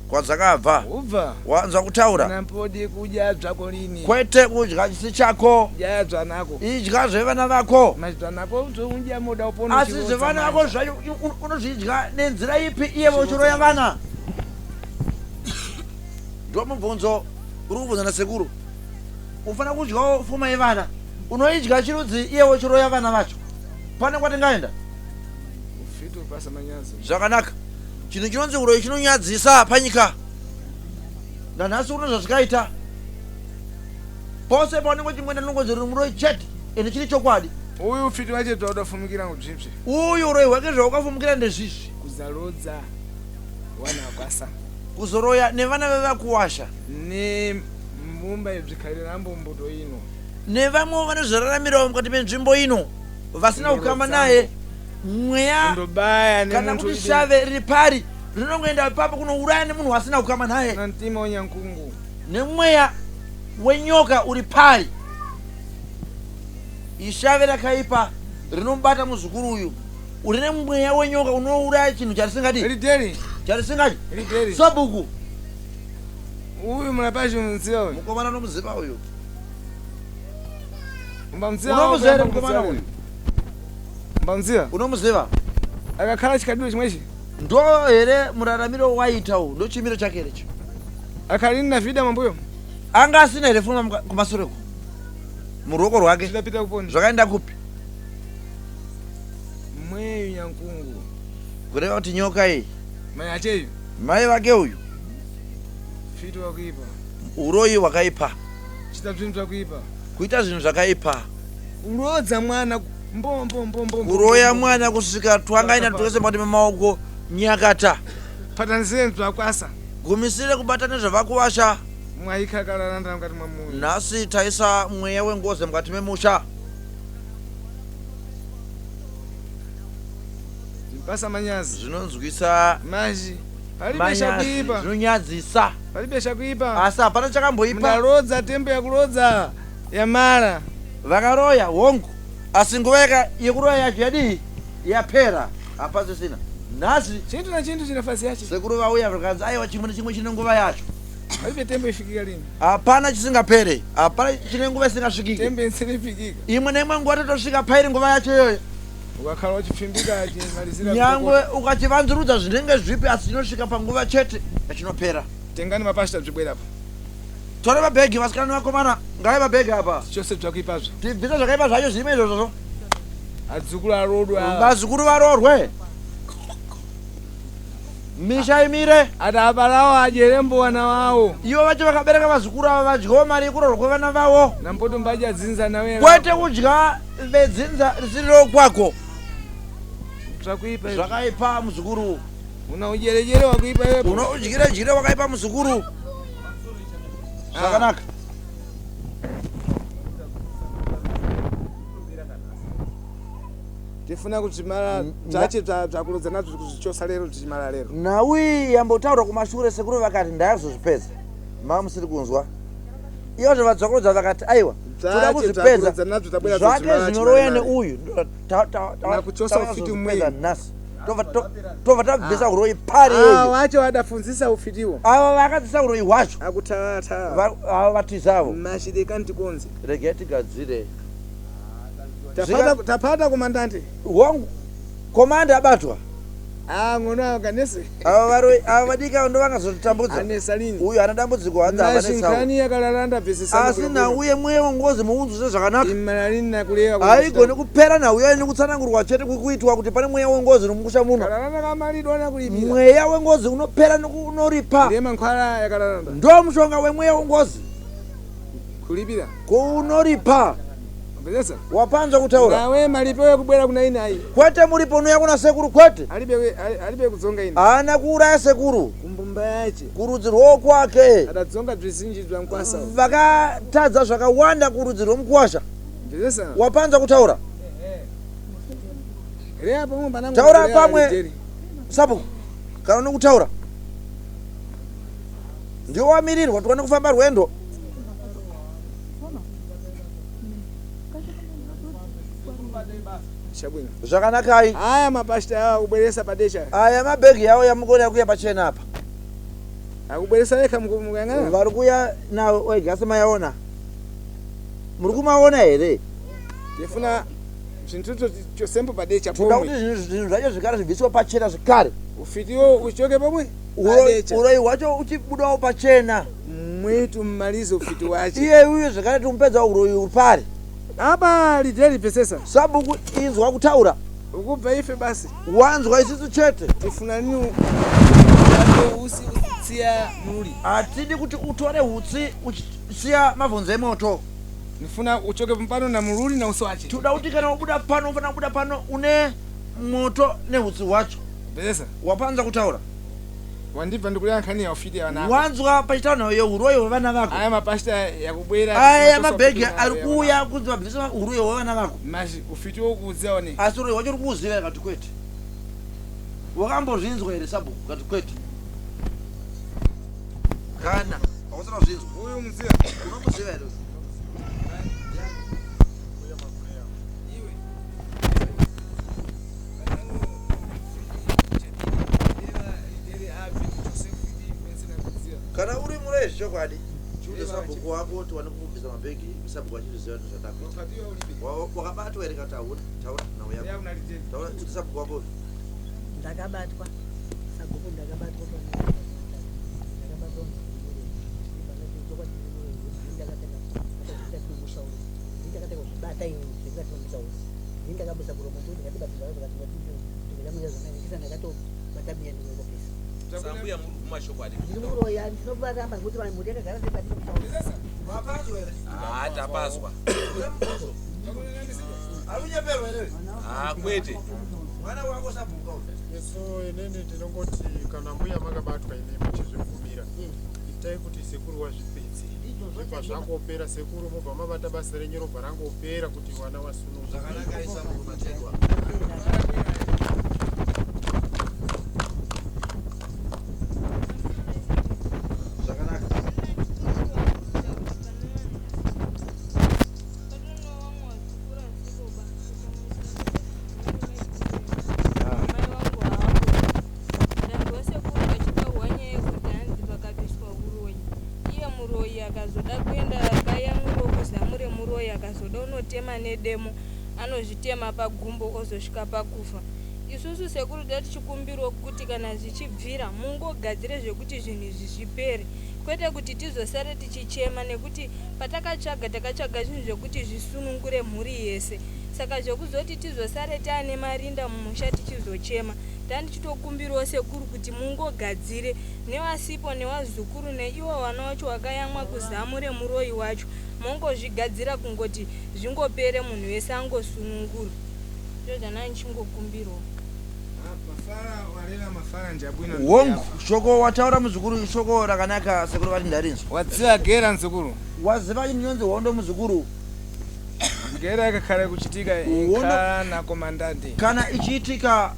kwadzakabva. Ubva. Wanzwa kutaura. Nampodi kudya zvako lini. Kwete kudya chisi chako. Dya zvanako. Idya zvevana vako. Mazvanako zvoudya moda upona. Asi zvevana vako zvacho unozvidya nenzira ipi iye vochiroya vana? Ndo mubvunzo uri kubvunza nasekuru. Ufanira kudyawo fuma yevana. Unoidya chirudzi iye wochiroya vana vacho. Pane kwatingaenda? Zvakanaka. Chinhu chinonzi uroyi chinonyadzisa panyika. Nanhasi uno zvazvikaita. Pose paunenge uchingoenda ndinongonzi riri muroyi chete ende chiri chokwadi. Uyu ufiti wacho zvauda fumukira nguzvizvi. Uyu uroyi hwake zvawakafumukira ndezvizvi. Kuzalodza wana kwasa. Kuzoroya nevana vevakuwasha. Nembumba yezvikarirambo mbuto ino. Nevamwewo vanozviraramirawo mukati menzvimbo ino vasina kukama naye. Mweya Kundobaya kana nemuntu kuti ide- shave riri pari rinongoenda ipapo kunouraya nemunhu wasina kukama naye. Na mtima wenyankungu. Nemweya wenyoka uri pari. Ishave rakaipa rinomubata muzukuru uyu rine mweya wenyoka unouraya chinhu charisingadi. Rideri. Charisingadi. Rideri. Sabhuku. Uyu murapashi unomuziva uyu. Mukomana unomuziva uyu. Umbamuziva. Unomuziva here mukomana uyu? Umbamuziva. Unomuziva? Akakhala chikaduro chimwechi. Ndo here muraramiro waita uyu? Ndo chimiro chake here icho? Akalini na vida mambuyo. Anga asina here fuma kumasure uko? Muruoko rwake. Zvapita kuponi. Zvakaenda kupi? Mweyu nyankungu. Kureva kuti nyoka iyi. Mai acheyu. Mai vake uyu. Fiti wakuipa. Uroyi hwakaipa. Chita zvinhu zvakuipa. Kuita zvinhu zvakaipa. Kurodza mwana mbo mbo mbo mbo. Kuroya mwana kusvika twangaina twese mukati memaoko nyakata. Patanisire zvakwasa. Gumisire kubata nezvavakuwasha. Mwaikakararanda mukati mwamunhu. Nhasi taisa mweya wengozi mukati memusha. Basa manyazi. Zvinonzwisa Mazhi. Palibe manyazi, chakuipa. zvinonyadzisa. Palibe chakuipa. Asi hapana chakamboipa. Mundarodza tembo yakurodza yamara. Vakaroya hongu asi nguva yekuroya yacho yadii yapera hapasisina. Nhasi Chintu na chintu chine nafasi yacho. Sekuru vauya vakanzi aiwa chimwe nechimwe chine nguva yacho. Palibe tembo ifikika lini. Hapana chisingapere, hapana chine nguva isingasvikiki. Tembo isirifikika. Imwe neimwe nguva totosvika pairi nguva yacho iyoyo. Ukakhala uchifimbika chimalizira. Nyangwe ukachivanzurudza zvinenge zvipi asi chinosvika panguva chete yachinopera. Tengani mapashita zvibwerapo. Tora mabhegi vasikana nevakomana ngave mabhegi apa. Chose zvakuipazvo. Tibvise zvakaipa zvacho zvirimo izvozvozvo. Adzukuru arodwa. Vazukuru varorwe. Misha imire. Ati abalawo adyere mbuwana wawo. Ivo vacho vakabereka vazukuru ava vadyawo mari yekurorwa kwevana vavo. Nampoto mbadya dzinza nawe. Kwete kudya vedzinza risiri rokwako. Zvakuipa. Zvakaipa muzukuru. Una udyerejere wakuipa iwe. Una udyerejere wakaipa muzukuru. Zvakanaka. Tifuna kuchimara zvache zvakurodza nazvo kuzvichosa lero tichimara lero. Nhau iyi yambotaurwa kumashure sekuru vakati ndayazozvipedza. Mama musiri kunzwa. Ivo zvavadzokorodza vakati aiwa toda Zvache kuzvipedza. zvakurodza nazvo tabwera Zvake tozvimara zvinoroya chimare. neuyu. Nakuchosa ufiti umweyu. Tazozvipedza nhasi. Tobva tabvisa uroyi pari iyoyo. Wacho wadafunzisa ufitiwo. Ava vakadzidzisa uroyi hwacho. Akutata. Ava vatizavo. Mashirika ndikonze. Regai tigadzire. Tapata tapata komandante. Wangu komanda abatwa. Ah ngono akanese. Ava varoi ava vadiki ava ndo vangazotitambudza. Anesa lini. Uyu ana dambudziko hanzi havanesawo. Mashinkhani yakalalanda bvisisa. Asi nhau yemweya wengozi muunzwise zvakanaka. Imara lini nakuleva. Haigoni kupera nhau yayo nekutsanangurwa chete kuitwa kuti pane mweya wengozi unomukusha muno. Kalalanda kamalidwa nakulipira. Mweya wengozi unopera nekunoripa. Ndiye mankhwala yakalalanda. Ndo mushonga wemweya wengozi. Kulipira. Ko unoripa? Mvetsetsa? Wapanzwa kutaura? Nawe malipo ekubwera kuna ine ayi. Kwete muripo unouya kuna sekuru kwete. Alibe alibe kudzonga ine. Haana kuuraya sekuru. Kumbumba yache. Kurudzi rwokwake. Adadzonga zvizinji zvankwasa. Vakatadza zvakawanda kurudzi rwomukwasha. Mvetsetsa? Wapanzwa kutaura? Rea pamwe panangu. Taura pamwe. Sabhuku kana unokutaura. Ndiwo wamirirwa tiwane kufamba rwendo. Zvakanakai. Aya mapashita awa akubweresa padecha. Aya mabhegi yawo yamukuona kuya pachena apa. Akubweresa yekha mukuyang'ana. Vari kuya nawo wega semayaona. Muri kumaona here? Ndifuna zvinhu chosembo padecha pomwe. Toda kuti zvinhu zvacho zvigare zvibviswe pachena zvekare. Ufitiwo uchoke pomwe. Uroyi hwacho uchibudawo pachena. Mwetu mmalize ufiti wache. Iye uyo zvekare tumupedza uroyi uri pari. Apa lideri pesesa. Sabhuku inzwa kutaura. Ukubva ife basi. Wanzwa isisu chete. Tifuna nini usi usiya muli. Hatidi kuti utore hutsi uchisiya mavhunze emoto. Nifuna uchoke pano na mululi na uso wache. Toda kuti kana wabuda pano ufanira kubuda pano une moto nehutsi hwacho. Pesa. Wapanza kutaura. Wandibva ndikuleya nkhani ya ufiti ya vana. Wanzwa pachitaura nhau yeuroyi hwevana vako. Aya mapashita yakubwera. Aya mabhegi ari kuuya kunzi vabvise uroyi hwevana vako. Mashi ufiti wokuuziva one. Asi uroyi hwacho uri kuuziva here kati kwete. Wakambozvinzwa here sabhuku kati kwete. Kana hausati wazvinzwa. Uyu muziva. Unomuziva here? Kana uri muroyi zvechokwadi chiudza sabhuku wako kuti wane kukubvisa mabhegi sabhuku achizviziva nezvatakuita. Wakabatwa here kana taura taura nhau yako. Taura udza sabhuku wako. Ndakabatwa sabhuku ndakabatwa ndakabatwa ndakatanga ini ndakabusa kuromo ndakatobata biya ndikopisa. Sambuya muri kubvuma chokwadi. Ndinomuroya ndinovaramba ngekuti vanhu mhuri yakagara sepati Mapazwa here? Ah, tapazwa. Arunyeperwa here? Ah, kwete. Mwana wako sabhuka uyu. So inini ndinongoti kana mbuya makabatwa imi muchizvibvumira itai kuti sekuru wazvipedze zvibva zvangopera sekuru mobva mabata basa renyu robva rangopera kuti vana vasununguke. Zvakanaka sabhuku matendwa. Zvakanaka. Muroyi akazoda kuenda payamuro kuzamu remuroyi akazoda unotema nedemo anozvitema pagumbo ozosvika pakufa. Isusu sekuru tatichikumbirawo kuti kana zvichibvira mungogadzire zvekuti zvinhu izvi zvipere kwete kuti tizosare tichichema nekuti patakatsvaga takatsvaga zvinhu zvekuti zvisunungure mhuri yese. Saka zvekuzoti tizosare taane marinda mumusha tichizochema tandichitokumbirawo sekuru kuti mungogadzire nevasipo nevazukuru neiwo vana wacho wakayamwa kuzamu remuroyi wacho mongozvigadzira kungoti zvingopere munhu wese angosunungurwa. Ndozvana ndichingokumbirawo. Wongu shoko wataura muzukuru shoko rakanaka sekuru vati ndarinzwa. Wadziva gera muzukuru. Waziva chinonzi hondo muzukuru. Gera yakakhala kuchitika ikhala na komandante. Kana ichiitika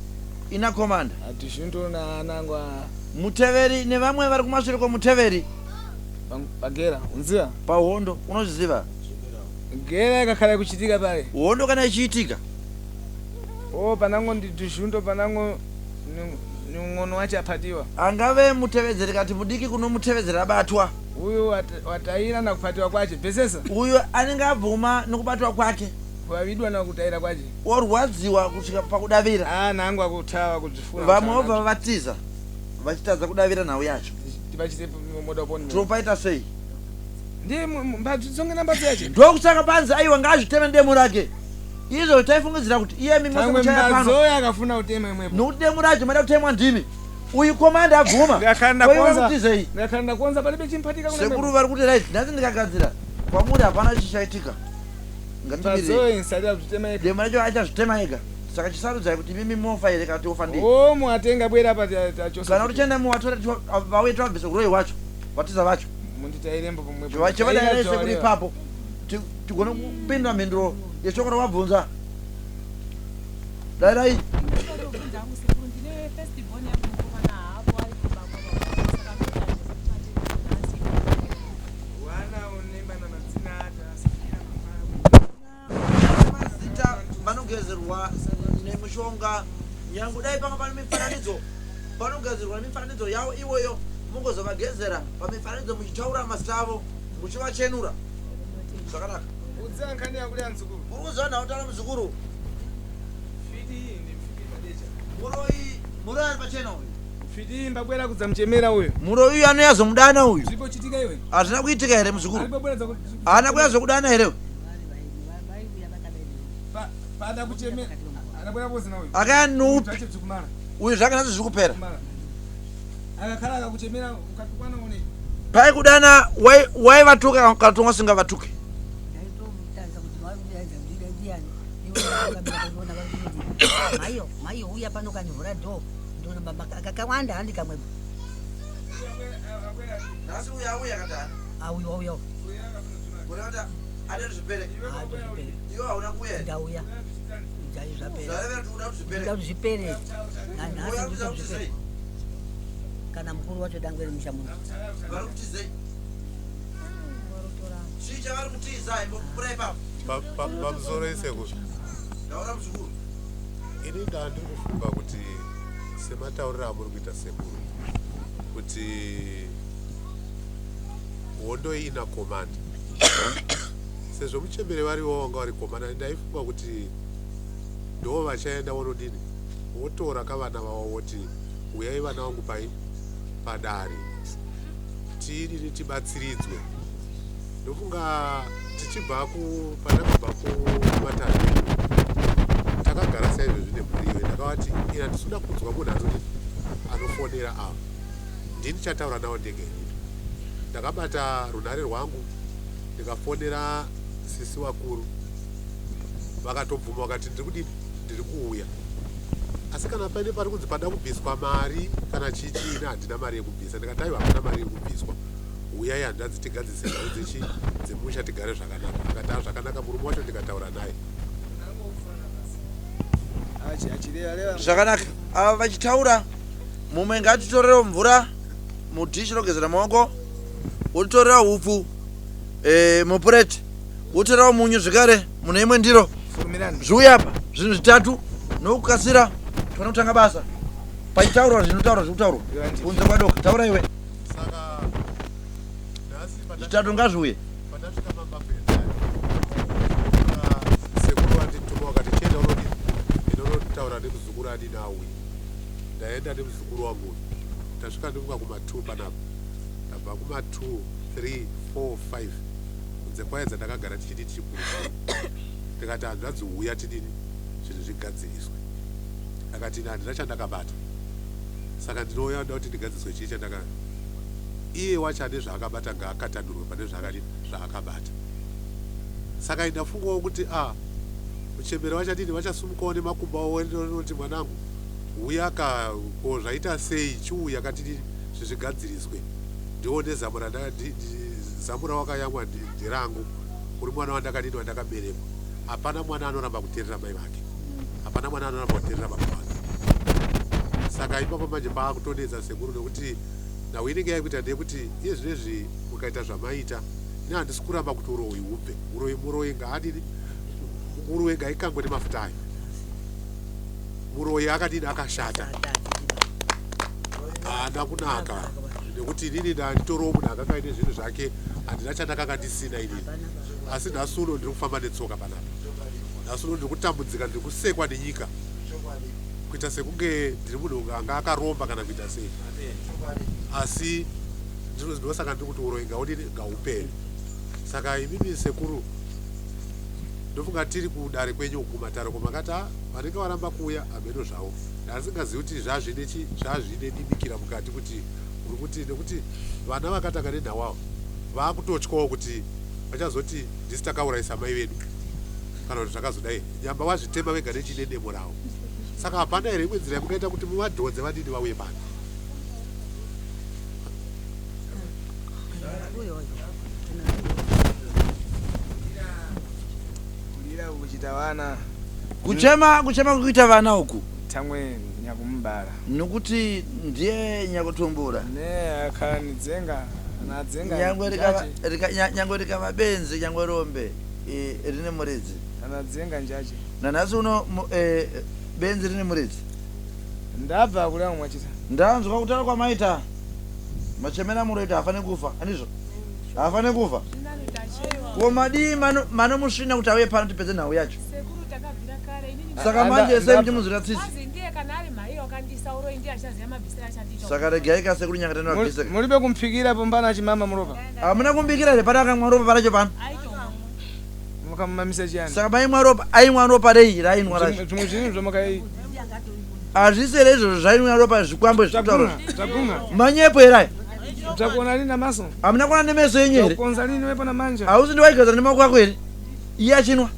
ina komanda. Atishinto na anangwa. Muteveri nevamwe vari kumashure kwomuteveri. Pagera unziva? Pahondo unozviziva? Gera yakakhala kuchitika pale. Hondo kana ichiitika. Oh panango ndishundo panango ng'ono wacho apatiwa. Angave mutevedzeri kati mudiki kuno mutevedzeri abatwa. Uyu wataira na kupatiwa kwache pesesa. Uyu anenge abvuma nokubatwa kwake. Kuvavidwa na kutaira kwache. Orwadziwa kusvika pakudavira. Ah nangu akutawa kudzifuna. Vamwe vobva vatiza vachitadza kudavira nhau yacho. Tibachite moda poni. Topaita sei? Ndiye mbatso namba yache. Ndokusaka panzi aiwa ngaazviteme demo rake. Izvo taifungidzira kuti iye mimi mose muchaya pano. Mbatso yakafuna kutema imwepo. Nokuti demo racho maida kutemwa ndimi. Uyu komanda abvuma. Ndakanda kwanza. Ndakanda kwanza palibe chimpatika kuna. Sekuru vari kuti right nhasi ndikagadzira. Kwamuri hapana chichaitika. Mbazoe nsali azvitema ega. Demo racho achazvitema ega. Saka chisarudzai kuti imimi mofa here kana kuti ofa ndiye. Oh, muatenga bwera apa tachosa. Kana kuti chienda muvatore vauye tivabvise uroyi hwacho. Vatiza vacho. Munditairembo pamwepo. Chivadairei sekuru ipapo. Tigone kupindura mhinduro yeshoko rawabvunza. Dairai. Mazita vanogezerwa nemishonga nyange dai panga pane mifananidzo panogadzirwa nemifananidzo yavo iwoyo mungozovagezera pamifananidzo muchitaura mazita avo muchivachenura zvakanaka Udza nkhani yakuti anzukuru. Uri kuziva nhau taura muzukuru. Fiti iyi ndi mfiti padecha. Muroyi muroyi ari pachena uyu. Fiti iyi mbabwera kudza muchemera uyu. Muroyi uyu anoyazomudana uyu. Zvipo chitika iwe. Hazvina kuitika here muzukuru? Aribabwera dza Haana kuyazokudana here? Pa pada kuchemera. Arabwera bozi na uyu. Akaya nupi? Zvache bzikumara. Uyu zvake nhasi zviri kupera. Akakhala akakuchemera ukatukwana une. Paikudana waivatuka kana kuti wasingavatuki? Maiyo, maiyo uya pano kanivhura door. Ndoona baba kakawanda handi kamwe. Nhasi uya auya akati Auya auya. Kureva kuti ade zvipere. Iwe hauna kuuya here? Ndauya. Ndai zvapera. Zvarevera kuti uda kuti zvipere. Ndoda kuti zvipere. Nanhasi Uya ndiko kuti zvipere. sei? Kana mukuru wacho dangwe remusha muno. Vari kutizei? Chii chavari kutiza imbopfuura ipapo? Pamusoro isekuru. Ndaona muzukuru. Ini ndandiri kufunga kuti sematauriro amuri kuita sekuru kuti hondo iyi ina komanda sezvo muchembere varivo vanga vari komanda ndaifunga kuti ndo vachaenda vonodini votora kavana vavo voti uyai vana vangu pai padare tiidini tibatsiridzwe ndofunga tichibva ku pandakabva kumatare takagara saizvozvi nemhuri iyoyo ndakavati ina ndisikuda kunzwa munhu anodini anofonera ava ndini ndichataura nawo ndege inini ndakabata runhare rwangu ndikafonera sisi vakuru vakatobvuma vakati ndiri kudini ndiri kuuya asi kana paine pari kunzi pada kubviswa mari kana chii chiini handina mari yekubvisa ndikati aiwa hapana mari yekubviswa uyai hanzvadzi tigadzise nhau dzechi dzemusha tigare zvakanaka akati a zvakanaka murume wacho ndikataura naye Zvakanaka. Ava vachitaura mumwe ngatitorewo mvura mudhishi rogezera maoko wotitorera hupfu e, mupureti wotorerawo munyu zvekare mune imwe ndiro zviuye apa zvinhu zvitatu nokukasira tione kutanga basa pachitaurwa zvinotaurwa zviri kutaurwa kunze kwadoka taura iwe zvitatu ngazviuye pandasvika pamba penda sekuru vandituma vakati chienda unodini enda unotaura nemuzukuru adini auye ndaenda nemuzukuru wangu uyu tasvika ndimuka kuma2 panapa ndabva kuma2 3 4 5 kunze kwaedza ndakagara tichiti tichikurukura ndikati hanzvadzi huya tidini zvinhu zvigadziriswe akati ini handina chandakabata saka ndinouya nda kuti ndigadziriswe chii chandaka iye wacho ane zvaakabata ngaakatanurwe pane zvaakadini zvaakabata saka indafungawo kuti a muchembere vachadini vachasumukawo nemakumbo avo noti mwanangu huya ka ko zvaita sei chiuya katidini zvigadziriswe ndione zamu zamu rawakayamwa nderangu uri mwana wandakadini wandakaberekwa hapana mwana anoramba kuteerera mai vake hapana mwana anoramba kuteerera baba vake saka ipapo manje paakutonetsa sekuru nekuti nhau inenge yakuita ndeyekuti iye zvinezvi mukaita zvamaita ini handisi kuramba kuti uroyi hubve uroyi muroyi ngaadini nguruve ngaikangwe nemafuta ayo muroyi akadini akashata haana kunaka nekuti inini ndanditoriwo munhu akanga aine zvinhu zvake handina chandakanga ndisina inini asi nhasi uno ndiri kufamba netsoka panapa nhasi uno ndiri kutambudzika ndiri kusekwa nenyika kuita sekunge ndiri munhu anga akaromba kana kuita sei asi ndosaka ndiri kuti uroyi ngaudini ngaupere saka imimi sekuru ndofunga tiri kudare kwenyu uku kumatare uko makati a vanenge varamba kuuya hameno zvavo ndasingazivi kuti zvazvine chi zvazvine dibikira mukati kuti uri kuti nekuti vana vakatanga nenhau avo vaakutotyawo kuti Vachazoti ndisi takaurayisa mai vedu kana kuti zvakazodai. Nyamba wazvitema vega nechine demo ravo. Saka hapana here imwe nzira yamungaita kuti muvadhonze vadini vauye pano? Kulira kuchita vana. Kuchema kuchema kuita vana uku. Tangwe nyakumubara. Nokuti ndiye nyakutumbura. Ne akhala nidzenga nadzenga. Nyangwe rikava rika, nyangwe rikava benzi nyangwe rombe e, rine muridzi. Anadzenga njache. Nanhasi uno e, benzi rine muridzi. Ndabva kule mwachita. Ndanzwa kutaura kwamaita. Machemera muroita hafaniri kufa. Andizvo? Hafaniri kufa. Ko madii manomusvina kuti auye pano tipedze nhau yacho. Sekuru takabvira kare inini. Saka manje sei muchimuzwira tsitsi? Hanzi ndiye kana ari mhaiyo akandisa uroyi ndiye achaziva mabvisiro achandiita. Saka regai ka sekuru Nyangatani vabvise. Mulibe kumphikira pombana achimama muropa. Hamuna kumbikira here pana akamwa ropa paracho pano? Mukamumamisa chiyani? Saka maimwa ropa aimwa ropa rei rainwa racho? Zvimwe zvinhu zvamukai Hazvisi here izvozvo zvainwa ropa zvikwambo zvitauro. Zvaguma. Manyepo here aya? Takuona lini namaso? Hamuna kuona nemeso enyu here? Takukonza lini wepo namanja? Hausi ndiwaigeza nemaoko ako here? Iye achinwa.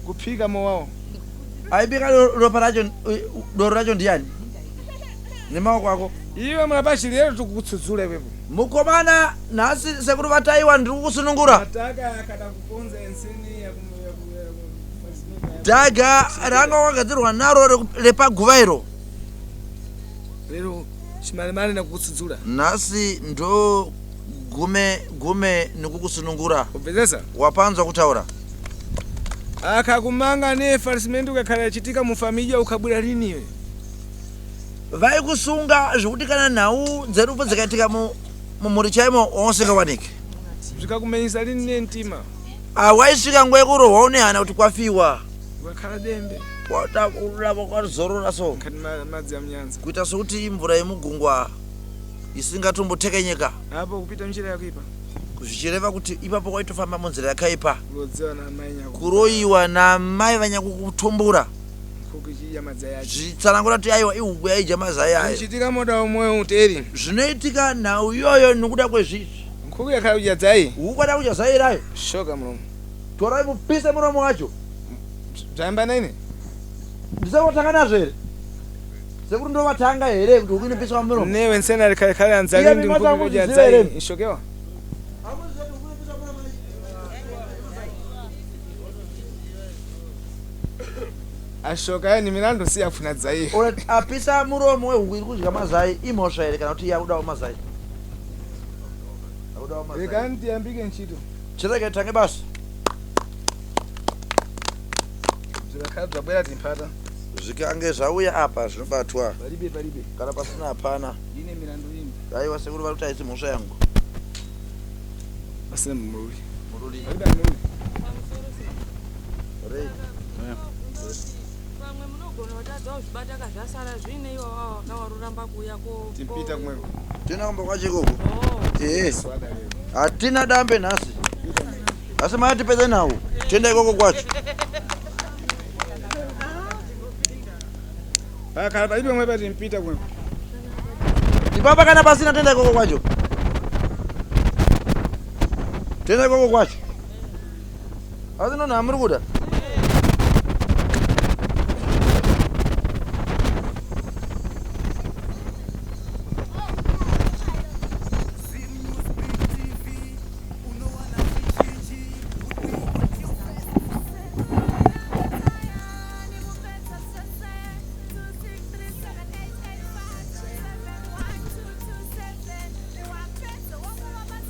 Kuphika mowawo. Aibika ropa racho doro racho ndiani? Nemaoko ako. Iwe murapachiri lero tikukutsudzula iwepo. Mukomana nhasi sekuru vataiwa ndiri kukusunungura. Mataka akada kukonza enseni Dhaga ranga wakagadzirwa naro repaguva iro. Lero chimalemane nekukutsudzula. Nhasi ndo gume gume nekukusunungura. Ubvezesa? Wapanzwa kutaura. Akakumanga ne falsimenti ukakhala yachitika mufamilia ukabwera lini iwe? Vaikusunga zvekuti kana nhau dzerufu dzikaitika mumhuri chaimo wausingawaniki. Zvikakumenyisa lini nentima? Waisvika nguva yekurohwa une hana kuti kwafiwa. Wakhala dembe. Watakurava kwazorora so. Kati madzi amunyanza. Kuita sokuti imvura yemugungwa isingatombotekenyeka. Apo kupita njira yakuipa. Zvichireva kuti ipapo waitofamba munzira yakaipa. Kurodziwa namai nyako. Kuroyiwa namai vanyakukutumbura. Nkhuku ichidya mazai acho. Zvitsanangura kuti aiwa ihuku yaidya mazai ayo. Zvichiitika moda umwe uteri. Zvinoitika nhau iyoyo nokuda kwezvizvi. Nkhuku yakhala kudya zai. Huku ada kudya zai rayo. Shoka muromo. Torai mupise muromo wacho. Zvayamba nene. Ndisavatanga nazvo here? Sekuru ndovatanga here kuti huku inopiswa muromo? Newe nsena kale kale Iye anzali ndi mimata nkhuku kudya muzive here? zai. Ishokewa. Ashoka yani milandu si yakufuna zai. Ora apisa muromo wehuku iri kudya mazai imhosva here kana kuti yakudawo mazai? Yakudawo mazai. Rekani tiyambike ntchito. Chirege tange basa. Zvikakhala zvabwera timphata. Zvikange zvauya apa zvinobatwa. Palibe palibe. Kana pasina hapana. Ine milandu ine. Aiwa sekuru vari kuti haisi mhosva yangu. Pasina mururi. Mururi. Palibe mururi. Rei. Vamwe munogona kutadza kuzvibata kazvasara zviine iwawa wakawaruramba kuuya ko Timpita kumweko. Tina kumba kwacho ikoko. Eh. Hatina dambe nhasi. Asi maya tipedze nhau. Tienda ikoko kwacho. Pakhala palibe mwe pati mpita kumweko. Ipapa kana pasina tienda ikoko kwacho. Tienda ikoko kwacho. Asi nonhu amuri kuda.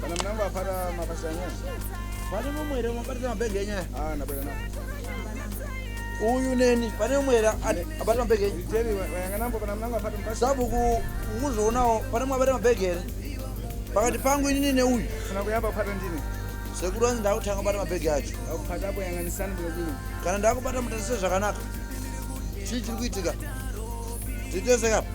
Kana mnango apata mapasa anyanya. Pane mumwe here unobatira mabhegi enyaya? Ah, ndabwera nawo. Uyu neni pane mumwe here abata mabhegi enyu? Jerry wayanganambo kana mnango apata mapasa. Sabhuku ukuzvionawo pane mumwe abata mabhegi here? Pakati pangu inini neuyu. Funa kuyamba kupata ndine. Sekuru vanzi ndakutanga kubata mabhegi acho. Akupata apo yanganisani bwera bwino. Kana ndakubata mutarise zvakanaka. Chii chiri kuitika? Titese kapa.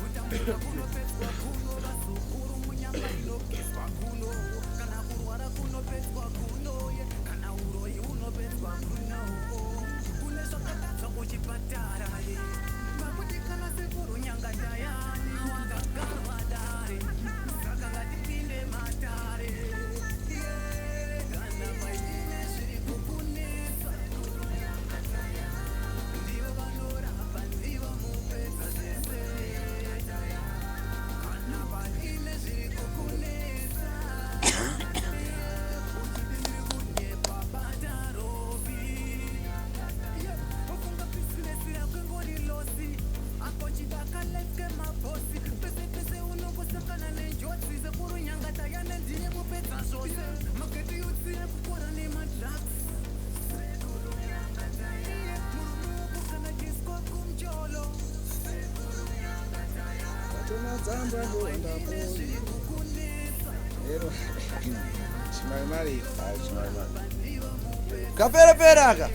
Ero. Chimarimari. Kaperepere aka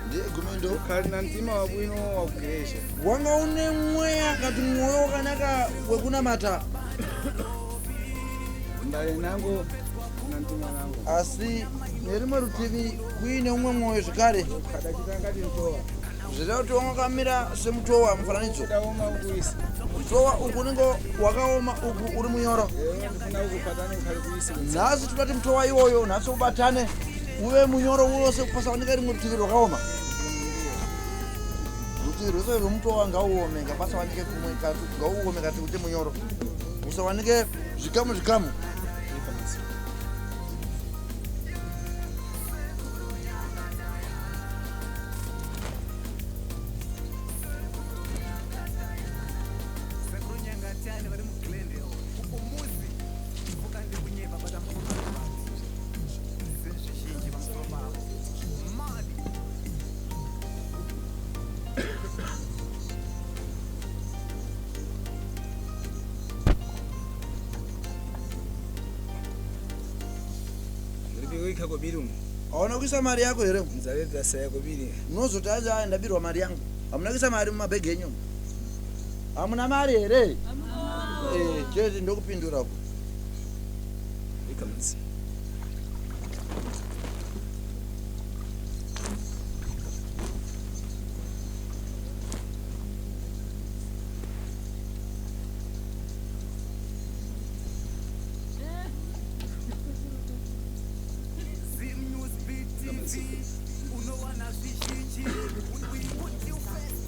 ndiye gumendo Ukhali na mtima wabwino wakugeresha. Wanga une mweya kati mwoyo wakanaka wekunamata. Mbale nangu na mtima nangu. Asi nerimwe rutivi kuine umwe mwoyo zvekare. Kadachita ngati mtowa. Zvireva kuti wanga wakamira semutowa mufananidzo. Udaoma ukuisa. Mutowa uku unenge wakaoma uku uri munyoro. Ndifuna ukupatane ukhali kuisa. Nhasi toda kuti mutowa iwoyo nhasi ubatane uve munyoro wose pasaoneka rimwe rutivi rwakaoma. Rutivi rwose rwemutowa ngauome ngapasawanike kumwe ngauome kati kuti munyoro. Usawanike zvikamu zvikamu. Sekuru Nyangatani vari muGlendale kumuzi mvuka ndikunyepa bata zvinhu zvizhinji pamusoro pavo madi. Ndiri kuika kobiri umu. Hauna kuisa mari yako here? Nzaveta saya kobiri. Unozoti azi aya ndabirwa mari yangu. Hamuna kuisa mari mumabhegi enyu? Hamuna mari here? Eh, chete ndokupindura uko. Ika mutsi. Zim News BTV unowana zvizhinji. We put you first.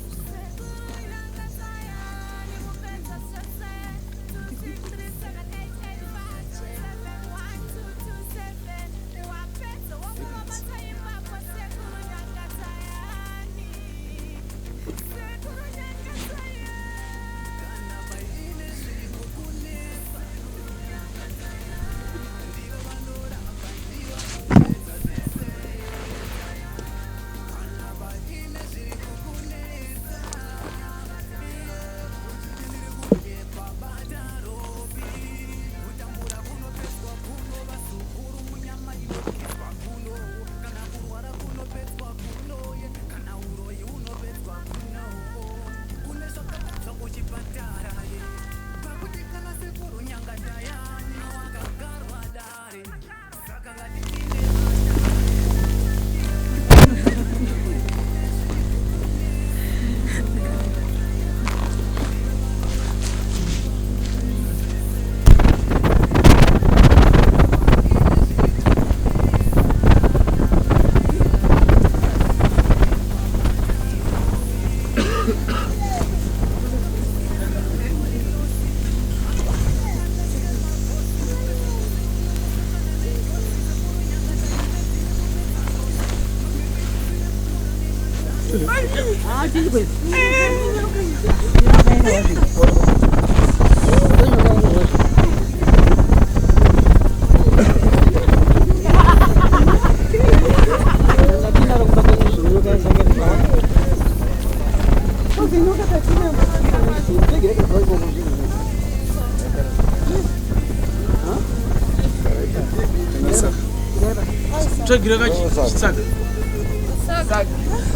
Tsvagira kachitsaga.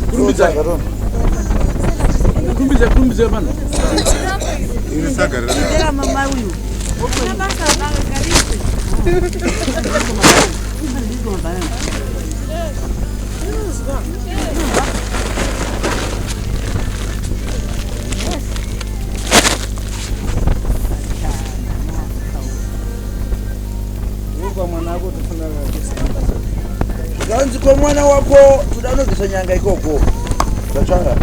Kurumbidza. Kurumbidza, kurumbidza pano. Iri saga Ndera mama uyu. Kwa mwana wako tofuna kabisa. Zvanzi kwemwana wako toda unobvisa nyanga ikoko. Zvatsvara.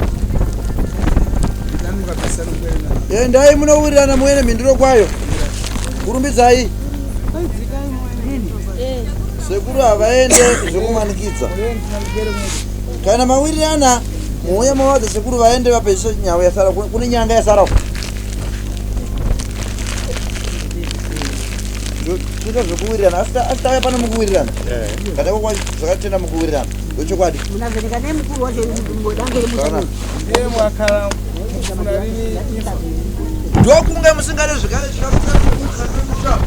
Ndani kabisa nongwena. Endai munowirirana muene mhinduro kwayo. Kurumbidzai. Sekuru havaende zvekumanikidza. Kana mawirirana muuya mawadza sekuru vaende vapedzise nhau yasara kune nyanga yasara uko. Toita zvekuwirirana asi tauya pano mukuwirirana. Kana kwa zvakatenda mukuwirirana. Ndochokwadi. Munavheneka nemukuru wacho dange remusha. Ndiye mwakhala mufuna rini imfa. Ndokunge musingade zvekare chikamusha.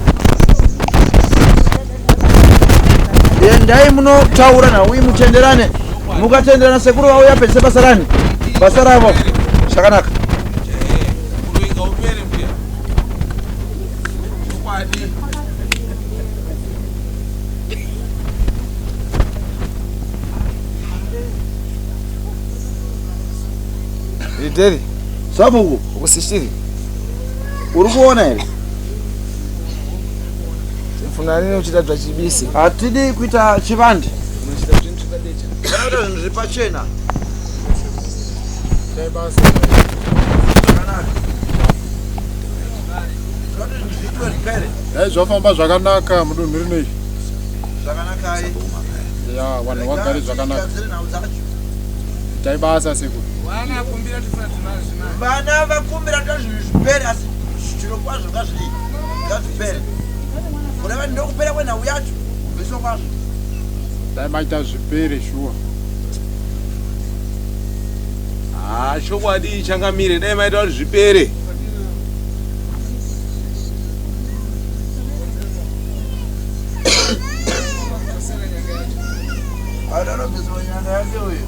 Endai munotaura nauyi mutenderane. Mukatenderana sekuru vauya pedzise basa rani? Basa ravo. Zvakanaka. Lideri. Sabhuku. Ukusishiri. Uri kuona here? Funa nini uchita zva chibisi? Hatidi kuita chivande. Unochita zvinhu zvakadecha. Kuita zvinhu zviri pachena. Dai zvafamba zvakanaka mudunhu rino iri. Zvakanakai. Ya, vanhu vagare zvakanaka. Itai basa sekuru. Vana vakumbira kuti zvinhu zvipere asi zviro kwazvo ngazvidii ngazvipere. Kureva ndokupera kwenhau yacho kubviswa kwazvo. Dai maita zvipere shuwa. Haa chokwadi changamire dai maita kuti zvipere. Anobviswa nyanga yake uyu.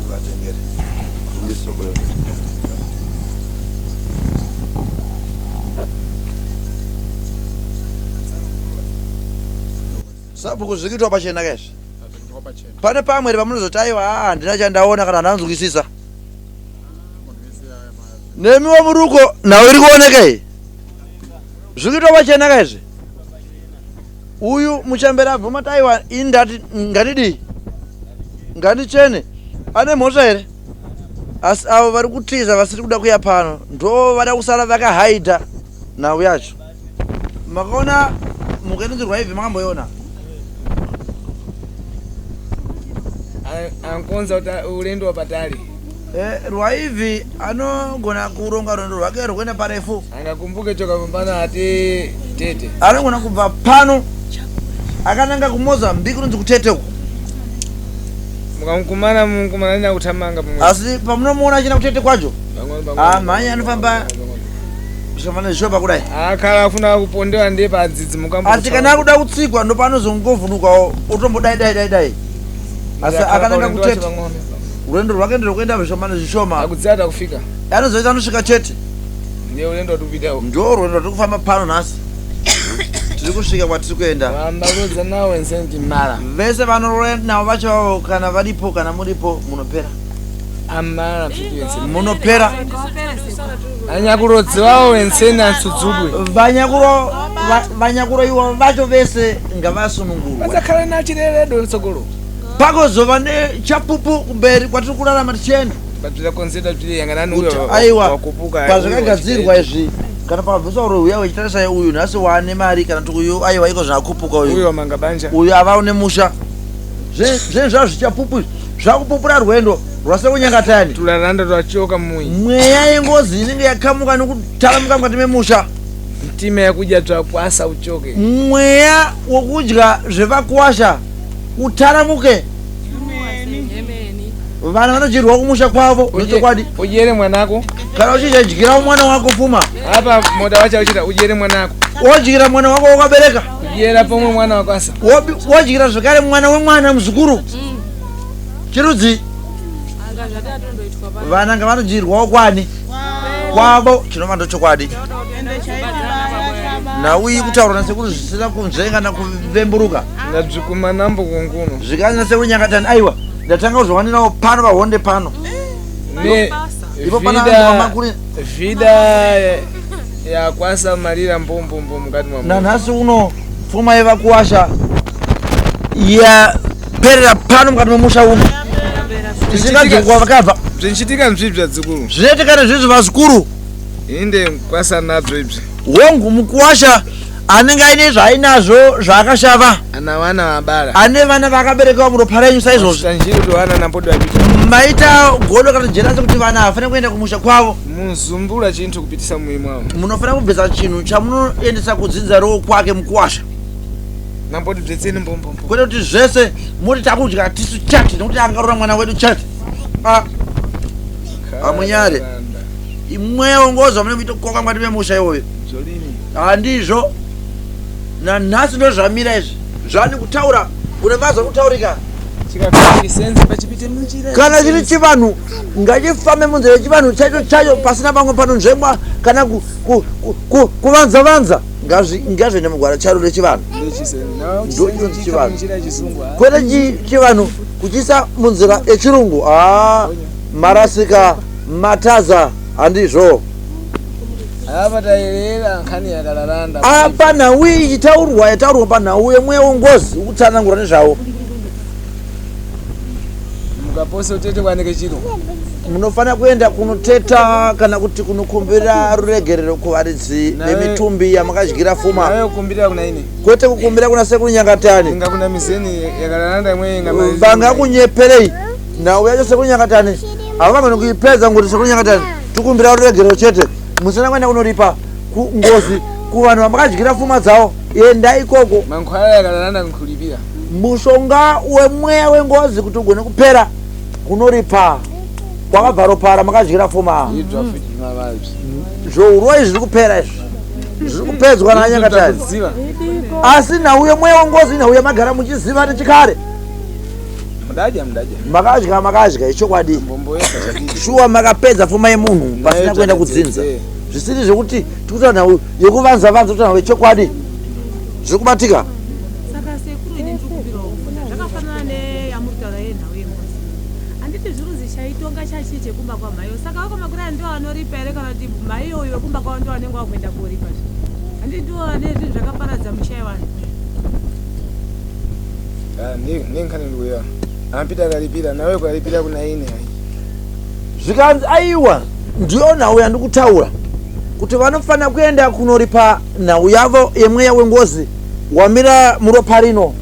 Ungatengere. Sabhuku zviri kuitwa pachena ka izvi? Pane pamwe here pamunozoti aiwa haa handina chandaona kana handanzwisisa? Nemiwo muri uko nhau iri kuoneka iyi. Zviri kuitwa pachena ka izvi? Uyu muchembere abvuma kuti aiwa ini ndati ngatidii? Ngandichene. Ane mhosva here? Asi avo vari kutiza vasiri kuda kuya pano ndo vada kusara vakahaidha nhau yacho. Makaona mhuka inonzi rwaivhi makamboiona? Ankonza kuti ulendo wapatali. Eh, rwaivhi anogona kuronga rwendo rwake rwekuenda parefu. Angakumbuke choka pambana ati tete. Anogona kubva pano akananga kuMozambique kunonzi kutete uko. Mukamukumana mukumana nina kuthamanga pamwe. Asi pamunomuona achienda kutete kwacho amhanya ah, anofamba zvishoma nezvishoma kudai. Akhala afuna kupondewa ndiye padzidzi mukambo. Asi kana akuda kutsikwa ndopaanozongovhunukawo otombodai dai dai dai. Asi akananga kutete. Rwendo rwake nderwekuenda zvishoma nezvishoma. Akudzata kufika. Anozoita anosvika chete. Ndiye rwendo rwatiri Ndo rwendo rwatiri kufamba pano nhasi. Tiri kusvika kwatiri kuenda. Vambarudza nawo ensendi mara. Vese vanoroya navo vacho vavo kana varipo kana muripo munopera. Amara munopera. Anyakurodzi vawo enseni atsudzudwe. Vanyakuro vanyakuroiwa vacho vese ngavasunungurwe. Vadzakhala nachireredo tsogolo. Pakozova nechapupu kumberi kwatiri kurarama tichienda. Pazvakakonzerwa zviri yanganani uyo aiwa pazvakagadzirwa izvi kana pakabviswa uri uya wechitarisa uyu nhasi waane mari kana kuti uyu aiwa iko zvaakupuka uyu uyu wamanga banja uyu ava une musha zvinhu zvazvo zvichapupu izvi zvakupupura rwendo rwasekunyangatani tularanda twachoka muyi mweya yengozi inenge yakamuka nekutaramuka mukati memusha mtima yakudya twakwasa uchoke mweya wokudya zvevakwasha utaramuke vana vanodyirwa kumusha kwavo ndochokwadi udyere mwanako kana uchichadyira mwana wako pfuma apa moda wacho uchita udyere mwanako wodyira mwana wako wakabereka udyera pomwe mwana wako asa wodyira zvekare mwana wemwana muzukuru chirudzi vana ngavanodyirwawo kwani kwavo chinova ndochokwadi nhau iyi kutaurwa nasekuru zvisina kunzvenga nakuvemburuka ndadzvikuma nambo kunguno zvikanzi nasekuru nyangatani aiwa ndatanga kuzovanirawo pano pahonde pano ipo pana vida yakwasa marira mbombombo mukati mwa nanhasi uno pfuma yevakuwasha yaperera pano mukati memusha uno tisingadzoka vakabva zvichiitika nzvibza dzikuru zvinoitika nezvizvi vazukuru inde kwasa nabzo ibzi hongu mukuwasha anenge aine zvaainazvo zvaakashava ana vana vabara ane vana vaakaberekawo muropa renyu saizvozvo maita godo kana jerasi kuti vana havafanira kuenda kumusha kwavo muzumbura chintu kupitisa muimu wavo munofanira kubvisa chinhu chamunoendesa kudzinza rowo kwake mukuwasha namboti bvetseni mbombombo kwete kuti zvese moti takudya tisu chati nekuti angarora mwana wedu chati ah. amunyare. Mweya wengozi wamunenge muchitokoka mukati memusha iwoyo. Handizvo. Nanhasi ndozvamira izvi. Zvani kutaura kune vaza kutaurika. Kana chiri chivanhu ngachifambe munzira yechivanhu chaicho chaicho pasina pamwe panonzvengwa kana kuvanza vanza ngazviende mugwara charo rechivanhu. Ndochinonzi chivanhu. Kwete chivanhu kuchiisa munzira yechirungu. Haa marasika mataza handizvo. Apa tairera nkhani yakalalanda. Apa nhau iyi ichitaurwa yataurwa panhau yemweya wengozi ukutsanangura nezvawo. Mukapose utete kwaneke chiro. Munofanira kuenda kunoteta kana kuti kunokumbira ruregerero kuvaridzi vemitumbi yamakadyira fuma. Nawe kukumbira kuna ini. Kwete kukumbira kuna sekuru Nyangatani. Inga kuna mizeni yakalalanda imwe inga mari. Vangakunyeperei. Nhau yacho sekuru Nyangatani havangoni kuipedza ngokuti sekuru Nyangatani tikumbira ruregerero chete musina kuenda kunoripa ngozi kuvanhu vamakadyira pfuma dzavo enda ikoko. Mankhwala yakalalanda nkulipira. Mushonga wemweya wengozi kuti ugone kupera kunoripa kwakabva ropa ramakadyira pfuma. Zvouroi zviri kupera izvi zviri kupedzwa naNyangatani. Asi nhau yemweya wengozi inhau yamagara muchiziva nechikare. Mudadya mudadya. Makadya makadya ichokwadi. Shuwa makapedza pfuma yemunhu pasina kuenda kudzinza. Zvisiri zvekuti tikutaura nhau yekuvanza vanza kutaura nhau yechokwadi. Zviri kubatika. Saka sekuru ini ndiri kumbirawo kubvunza zvakafanana neyamuri kutaura yenhau yengozi. Handiti zvirunzi chaitonga chachii chekumba kwamhaiyo saka vekwamakura ndivo vanoripa here kana kuti mhaiyo uyu wekumba kwavo ndivo vanenge vakuenda koripa zve. Handiti ndivo vane zvinhu zvakaparadza misha yevanhu. Ah, nenkhani ndikuya ampita akalipira nawe kukalipira kuna ine ayi zvikanzi aiwa ndiyo nhau yandikutaura kuti vanofanira kuenda kunoripa nhau yavo yemweya wengozi wamira muropa rino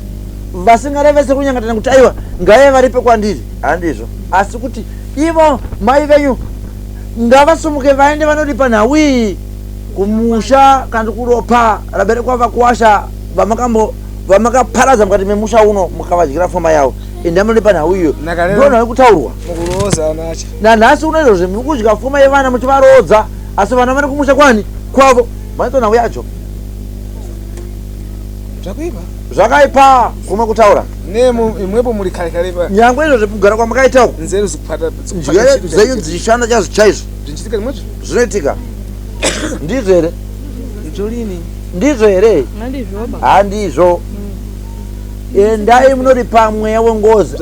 vasingarevese kunyangatana kuti aiwa ngaive varipe kwandiri handizvo asi kuti ivo mai venyu ngavasumuke vaende vanoripa nhau iyi kumusha kana kuropa raberekwa vakuwasha vamakambo vamakaparadza mukati memusha uno mukavadyira foma yavo enda munoripa nhau iyo ndo nhau kutaurwa nanhasi uno izvozvi muri kudya foma yevana muchivaroodza asi vana vari kumusha kwani kwavo maito nhau yacho zvakaipa zvakaipa kumwe kutaura nemwepo muri kare kare pa nyangwe izvozvi kugara kwamakaita uku nzero zikupata njere dzenyu dzichishanda chaizvo chaizvo zvinoitika ndizvo here ndizvo here handizvo endai munoripa mweya wengozi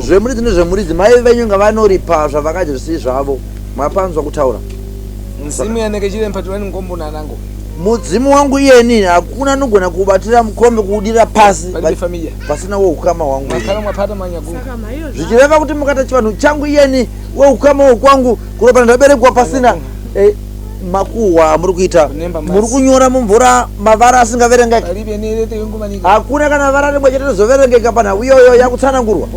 zvemuridzi nezvemuridzi mai venyu ngavanoripa zvavakadya zvisiri zvavo mapanzwa kutaura mudzimu wangu iyeni hakuna anogona kubatira mukombe kuudira pasi pasina weukama hwangu zvichireva kuti mukata chivanhu changu iyeni weukama hwekwangu kuropa ndaberekwa pasina eh, makuhwa amuri kuita muri kunyora mumvura mavara asingaverengeki hakuna kana vara rimwe chete rizoverengeka panhau iyoyo yakutsanangurwa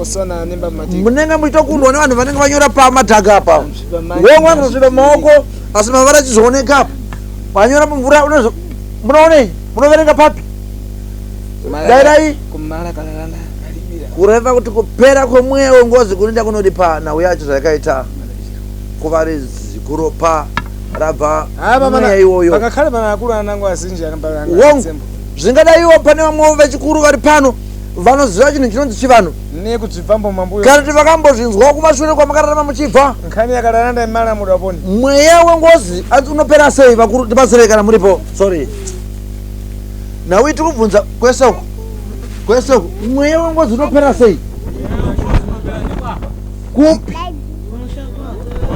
munenge muchitokundwa nevanhu vanenge vanyora pamadhaga apa womwe anozosviba maoko asi mavara achizooneka apa vanyora mumvura munoonei munoverenga papi dairai kureva kuti kupera kwemweya wengozi kunoenda kunoripa nhau yacho zvayakaita kuvaridzi kuropa rabva mweya iwoyo pakakhale pana akulu anango azinji wongu zvingadaiwo pane vamwewo vechikuru vari pano vanoziva chinhu chinonzi chivanhu nekudzibvambo mambuyo kana kuti vakambozvinzwawo kumashure kwamakararama muchibva nkhani yakararanda imalamulo aponi mweya wengozi anzi unopera sei vakuru tibatsirei kana muripo sorry nhau iti kubvunza kwese uku kwese uku mweya wengozi unopera sei kupi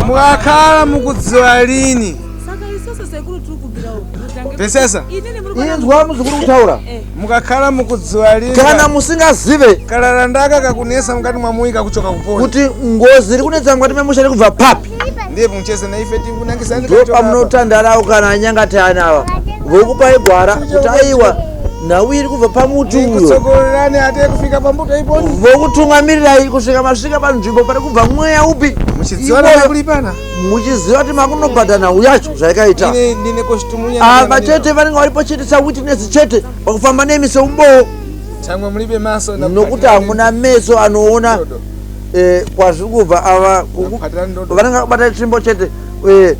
mwakhala mukudziwa lini saka isusu sekuru tiri kubira uku Pesesa. Inzwa muzukuru kutaura Eh. mukakhala mukudziwa lini kana musingazive kalalanda kakunesa mukati mwamuika kuchoka kuponi kuti ngozi iri kunetsa mukati memusha iri kubva papi ndiye mucheze naife tikunangisani ndo pamunotandarawo kana anyangatani ava vokupai gwara kuti aiwa nhau iri kubva pamuti uyo kutsogolerani ate kufika pambuto iponi vokutungamirirai kusvika masvika panzvimbo pari kubva mweya upi Muchiziva Iwoyo, kulipana muchiziva kuti makunobhadha nhau yacho zvayakaita ine ndine koshitumunya ava chete vanenge varipo chete sawitness chete pakufamba nemi seumbowo tangwe mulibe maso nokuti hamuna meso anoona eh, kwazviri kubva ava vanenge vakabata tsvimbo chete eh,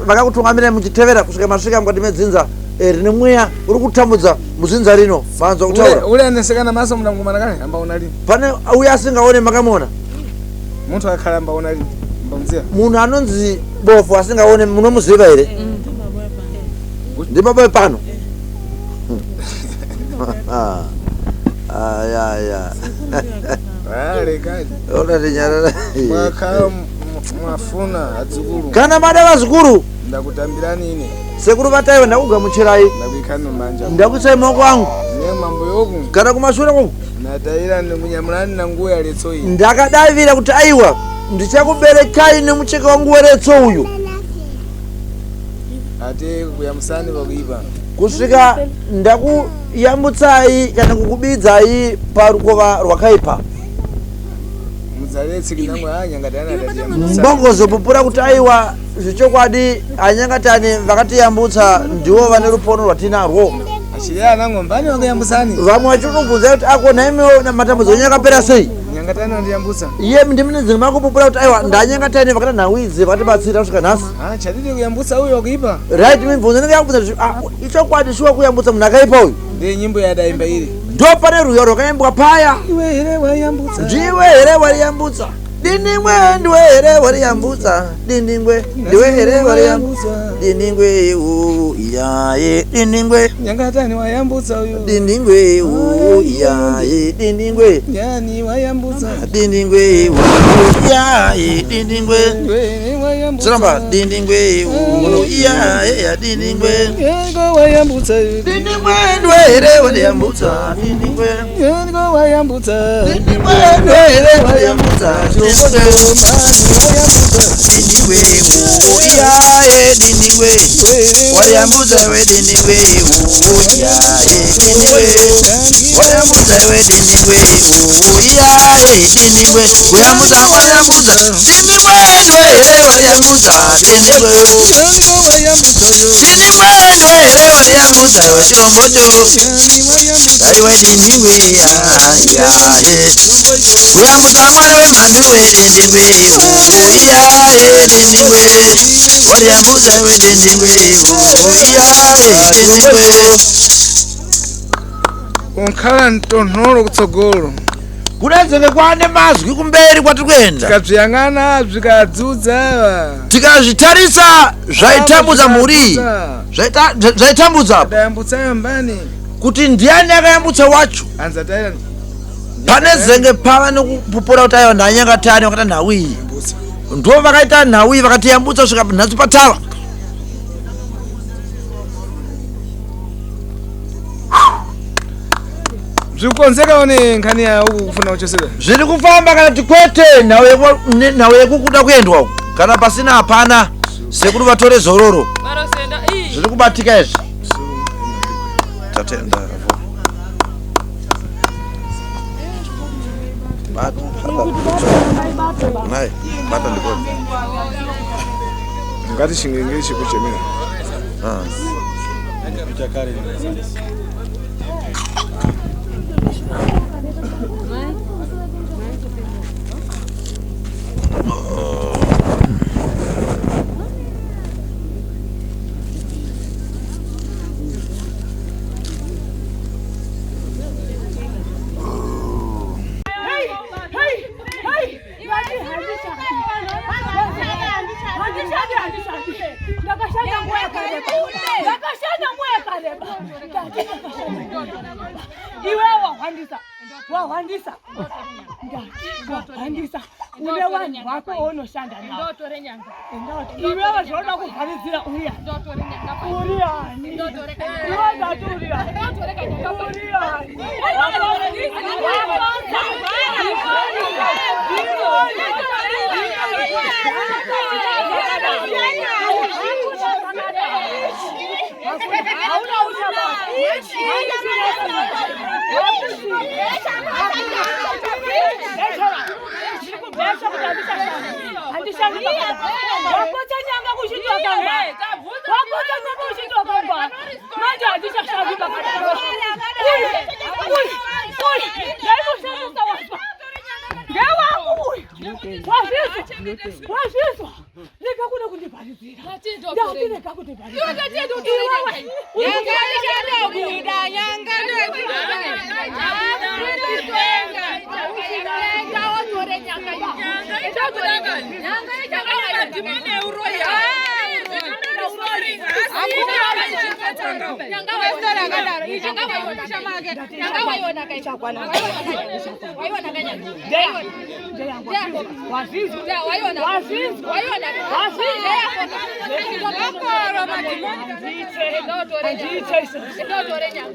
vakakutungamira muchitevera kusvika masvika mukati medzinza eh, rine mweya uri kutambudza mudzinza rino manzwa kutaura ule anesekana maso mudangumana kale ambaona lini pane uye asingaone makamuona munthu akhala ambaona lini mbamziya munhu anonzi bofu asingaone munomuziva here ndibaba wepano ayaya unatinyarara mwakhala mwafuna adzukulu kana mada vazukuru ndakutambirani ine sekuru vataiwa ndakugamuchirai ndakuikhani manja ndakuisai maoko angu ne mambo yoku kana kumashure koku natayira ndikunyamulani na nguo ya letso iyi ndakadavira kuti aiwa ndichakuberekai nemucheka wangu weretso uyu ate kuyamusani pakuipa kusvika ndakuyambutsai kana kukubidzai parukova rwakaipa mudzaletse kinango a nyangatani atatiyambutsa mbongozopupura kuti aiwa zvechokwadi anyangatani vakatiyambutsa ndiwo vane rupono rwatinarwo achilera anango mbani wakuyambusani vamwe vachitobvunza kuti ako naimiwo matambudziko enyu akapera sei nyangatani wandiyambutsa iye ndimine dzimwe makupupura kuti aiwa ndanyangatani vakati nhau idzi vakatibatsira kusvika nhasi ah chatidi kuyambutsa uyo wakuipa right mibvunzo inenge yakubvunza kuti ah, ichokwadi shuwa kuyambutsa munhu akaipa uyu ndiye nyimbo yadaimba iri ndo pane rwiyo rwakaimbwa paya iwe here wayambutsa ndiwe here wariyambutsa dindingwe ndiwe here wariyambutsa dindingwe ndiwe here wariyambutsa dindingwe iyaye dindingwe nyangatani wayambutsa uyu dindingwe iyaye dindingwe nyani wayambutsa dindingwe iyaye dindingwe ziramba dindingwe iyaye dindingwe nyango wayambutsa uyu dindingwe ndiwe here wariyambutsa dindingwe nyango wayambutsa dindingwe ndiwe here wariyambutsa dindingwe dindingwe iyaye dindingwe wariyambutsa we dindingwe iyaye dindingwe wariyambutsa we dindingwe iyaye dindingwe kuyambutsa wariyambutsa dindingwe ndiwe here wariyambutsa dindingwe nyango wayambutsa uyu dindingwe ndiwe here wariyambutsa we chirombocho aiwe dindingwe iyaye kuyambutsa mwana wemhandu we dindingwe iyaye dindingwe wariyambutsa we dindingwe iyaye dindingwe unkhala mtonholo kutsogolo kunenzeke kwane mazwi kumberi kwatiri kuenda tikabziyang'ana zvikadzudza tikazvitarisa zvaitambudza mhuri iyi zvaitambudza apa tayambutsa yambani kuti ndiani akayambutsa wacho anza tayira pane zenge pava nekupupura kuti aiwa ndanyangatani vakaita nhau iyi ndo vakaita nhau iyi vakatiyambutsa kusvika nhasi patava zvikukonzeka one nkhani ya uku kufuna kuchosera zviri kufamba kana kuti kwete nhau nhau yekukuda kuendwa uku kana pasina hapana sekuru vatore zororo Varosenda ii zviri kubatika izvi tatenda Bata, bata. Nai, bata ndikoni. ngati chingenge chikuchemera Ah. Hey, hey, hey, vati handichadi. Handichadi, handichadi. Ndakashanda nguva yakareba. Ndakashanda nguva yakareba. Ndati ndakashanda nguva yakareba. Iwe wahwandisa. Wahwandisa. Ndati wahwandisa. Une vanhu vako vaunoshanda navo. ndotore nyanga Iwewe zvaunoda kuvharidzira uri ani? Uri ani? Iwe ndati uri ani? Uri ani? Wapotsa nyanga kuchiti wakangwara. Wapotsa nyanga kuchiti wakangwara. Manje handichashandi pakadaro. Uyu, uyu, uyu, ndaimushandisa wazwa. Ndewangu uyu. Wazvizwa, wazvizwa. Rega kuda kundivharidzira. Ndati rega kundivharidzira.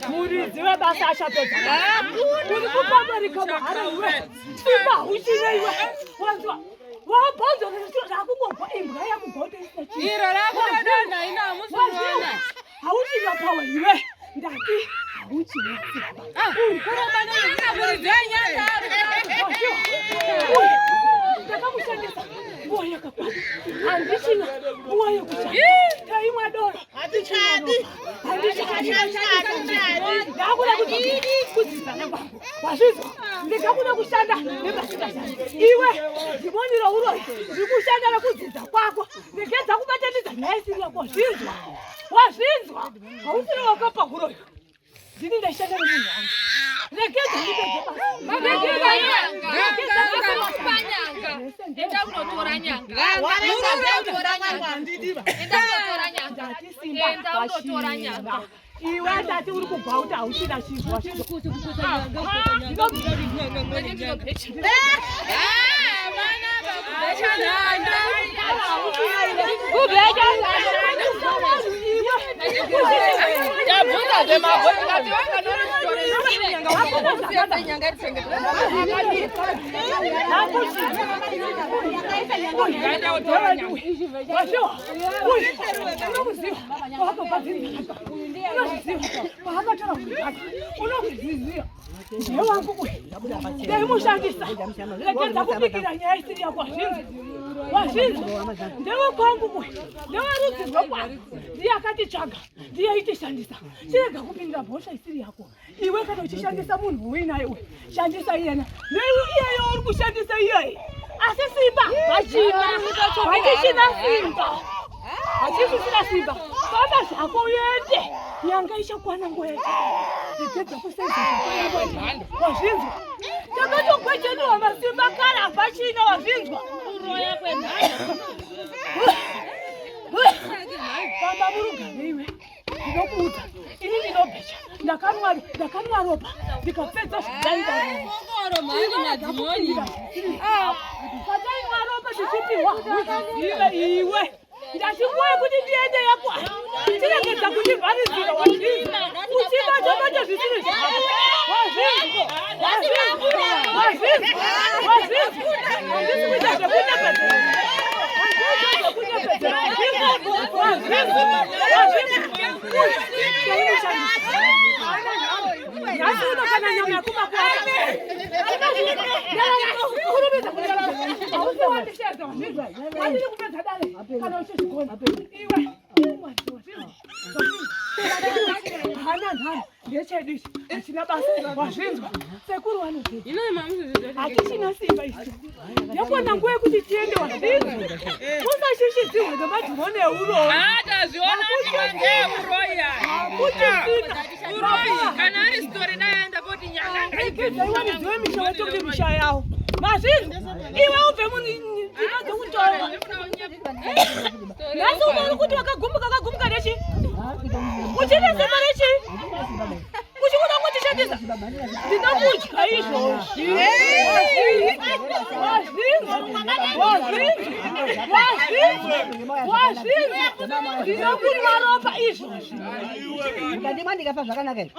Muridzi webasa achapedza uri kupabarika mahara iwe simba hauchina iwe wanzwa wabhonzo rakungobva imbwa yakugota isina chinhu. Iro rakudonha ino hamusi kuona. Hauchina pawa iwe ndati hauchina simba Kuramba nemuridzi wenyanga. Ndakamushandisa nguva yakakwana handichina nguva yekushanda taimwa doro handichadi ndakuda kudzidzana kwangu wazvizwa ndikakuda kushanda nepasingashandi iwe dhimoni rouroyi ndikushanda nekudzidza kwako ndegedza kubatanidza nyaya isiri yako wazvinzwa wazvinzwa hausiri wakapa huroyi ndini ndaishanda nemunhu wangu regedza ndipedze Enda unotora nyanga. Enda unotora nyanga. Iwe ndati uri kubva kuti hauchina chinhu Ndaimushandisa regedza kubikira nyaya isiri yako wazvinzwa wazvinzwa ndewekwangu uyu ndewerudzi rwekwangu ndiye akatitsvaga ndiye aitishandisa chirega kupindira mhosva isiri yako iwe kana uchishandisa munhu uinaye uyu shandisa iyena neiwe iyeyo uri kushandisa iyeye asi simba hachina hatichina simba hachisisina simba famba zvako uende nyanga ichakwana nguva yacho regedza kusenza zvako wazvinzwa takatogwejeniwa masimba kare hapachina wazvinzwa famba murugare iwe ndinokuudza ini ndinobhecha ndakanwa ndakanwa ropa ndikapedza zvandaitaatainwa ropa tichipiwa uzive iwe ndati nguva yekuti ndiende yakwana chiregedza kundivharidzira wazvinzwa uchibata-bata zvisiri zvako wazvinzwa wazvinzwa wazvinzwa wazvinzwa handisi kuita zvekunyepedzera nhasi uno kana nyama yekumakuaandiri kupedza dare kana uchizvigona iwe hana nhano ndechedu ichi hachina basa wazvinzwa sekuru vanozii hatichina simba isu yakwana nguva yekuti tiende wazvinzwa usashishidzirwe nemadhimoni euroyi Tazviona kuti ndeuroyi. Uroyi kana ari story dai aenda koti nyanga Regedza iwanidziwe misha wacho kuti misha yawo mazvinzwa iwe ubve mundima dzekutonga nhasi uno uri kuti wakagumbuka wakagumbuka nechi uchine simba rechi uchikuda kungotishandisa ndinokudya izvozvi wazvinzwa wazvinzwa wazvinzwa wazvinzwa ndinokunwa ropa izvozvi Ndikandimwa ndikafa zvakanaka izvi.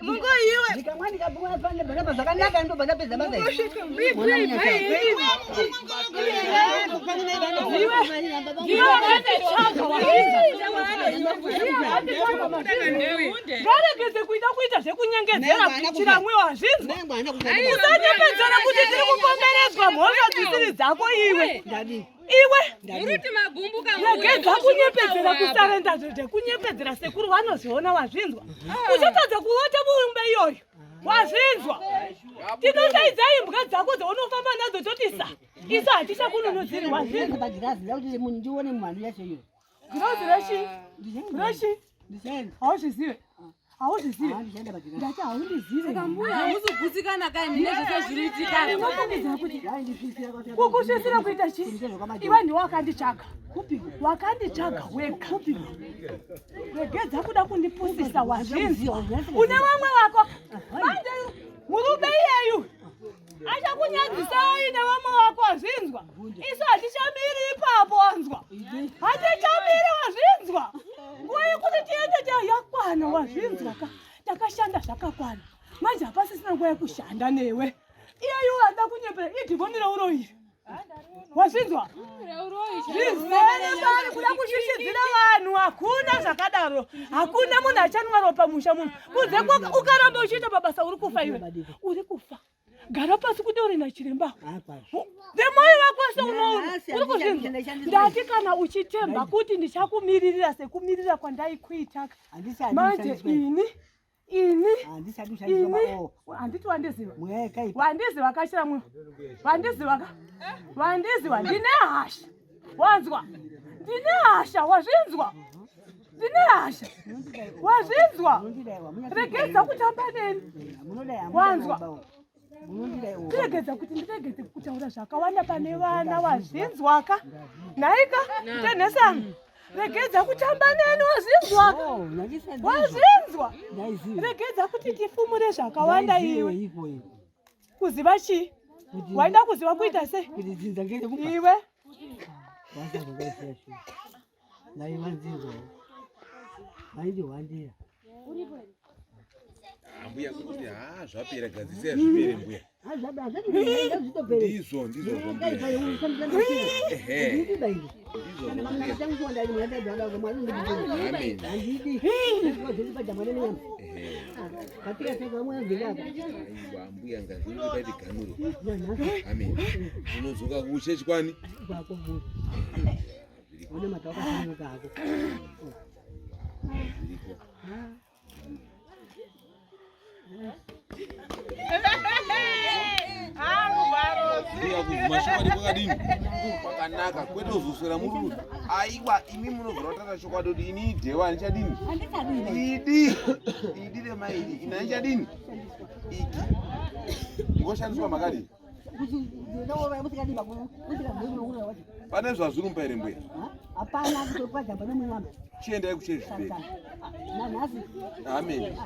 Mungoiwe. Ndikamwa ndikafa zvakanaka ndobva ndapedza basa iri. Mwana munyasha. Ngaregedze kuida kuita zvekunyengedzera kuitira wazvinzwa usanyepedzera kuti tiri kukomberedzwa mhosva dzisiri dzako iwe iwe Muruti magumbuka regedza kunyepedzera kusarenda zvekunyepedzera sekuru vanozviona wazvinzwa uchatadza kuota muumbe iyoyo wazvinzwa tinosaidza imbwa dzako dzaunofamba nadzo totisa Isu hatichakununudziri wazvinzwa. Pagirazi ndakuti munhu ndione mhandu yacho iyo. Girazi rechi? Rechi? Hauzvizive? Hauzvizive? Ndati haundizive. Saka mbuya hamusi kugutsikana kai mine zvese zviri itika. Ndinofungidzira kuti kukusvisira kuita chii? Iwe ndiwe wakanditsvaga. Wakanditsvaga wega. Regedza kuda kundipusisa wazvinzwa. Une vamwe vako. Manje murume iyeyu achakunyadzisai nevamwe vako wazvinzwa. Isu hatichamiri ipapo wanzwa. Hatichamiri wazvinzwa. Nguva yekuti tiende yakwana wazvinzwa ka. Takashanda zvakakwana. Manje hapasisina nguva yekushanda newe. Iyeyu ada kunyepera idhimoni reuroyi. Wazvinzwa? Zvizere pari kuda kushishidzira vanhu, hakuna zvakadaro. Hakuna munhu achanwa ropa musha muno. Kunze ukaramba uchiita mabasa uri kufa iwe. Uri kufa. Gara pasi kuti uri nachiremba. Nemwoyo wako wese unoona. Uri kuzvinzwa? Ndati kana uchitemba kuti ndichakumiririra sekumirira kwandaikuita. Manje ini ini ini handiti wandiziva wandiziva kachira mwe wandiziva ka wandiziva ndine hasha wanzwa ndine hasha wazvinzwa ndine hasha wazvinzwa regedza kutamba neni wanzwa ndiregedza kuti ndiregedze kutaura zvakawanda pane vana wazvinzwaka nhaika tenhesana regedza kutamba neni wazvinzwaka wazvinzwa regedza kuti tifumure zvakawanda iwe kuziva chii waida kuziva kuita sei iwe Mbuya kuti ha zvapera gadzisai zvipere mbuya. Ndizvo ndizvo zvambuya. Ehe. Ndizvo zvambuya. Amen. Ehe. Aiwa mbuya ngazvinge paite ganuro. Amen. Unodzoka kuchechi kwani? Zviriko. Mbuya kubvuma chokwadi kwakadini? Kwakanaka kwete kuzoswera muri aiwa imi munobvira kutaura chokwadi kuti ini idhewa handichadini? Idi idi remaidi ini handichadini? Iki ngoshandiswa makadii? Pane zvazviri mumba here mbuya? Hapana kutokwajamba nemunyama. Chiendai kuchechi zvipere. Nanhasi. Amen.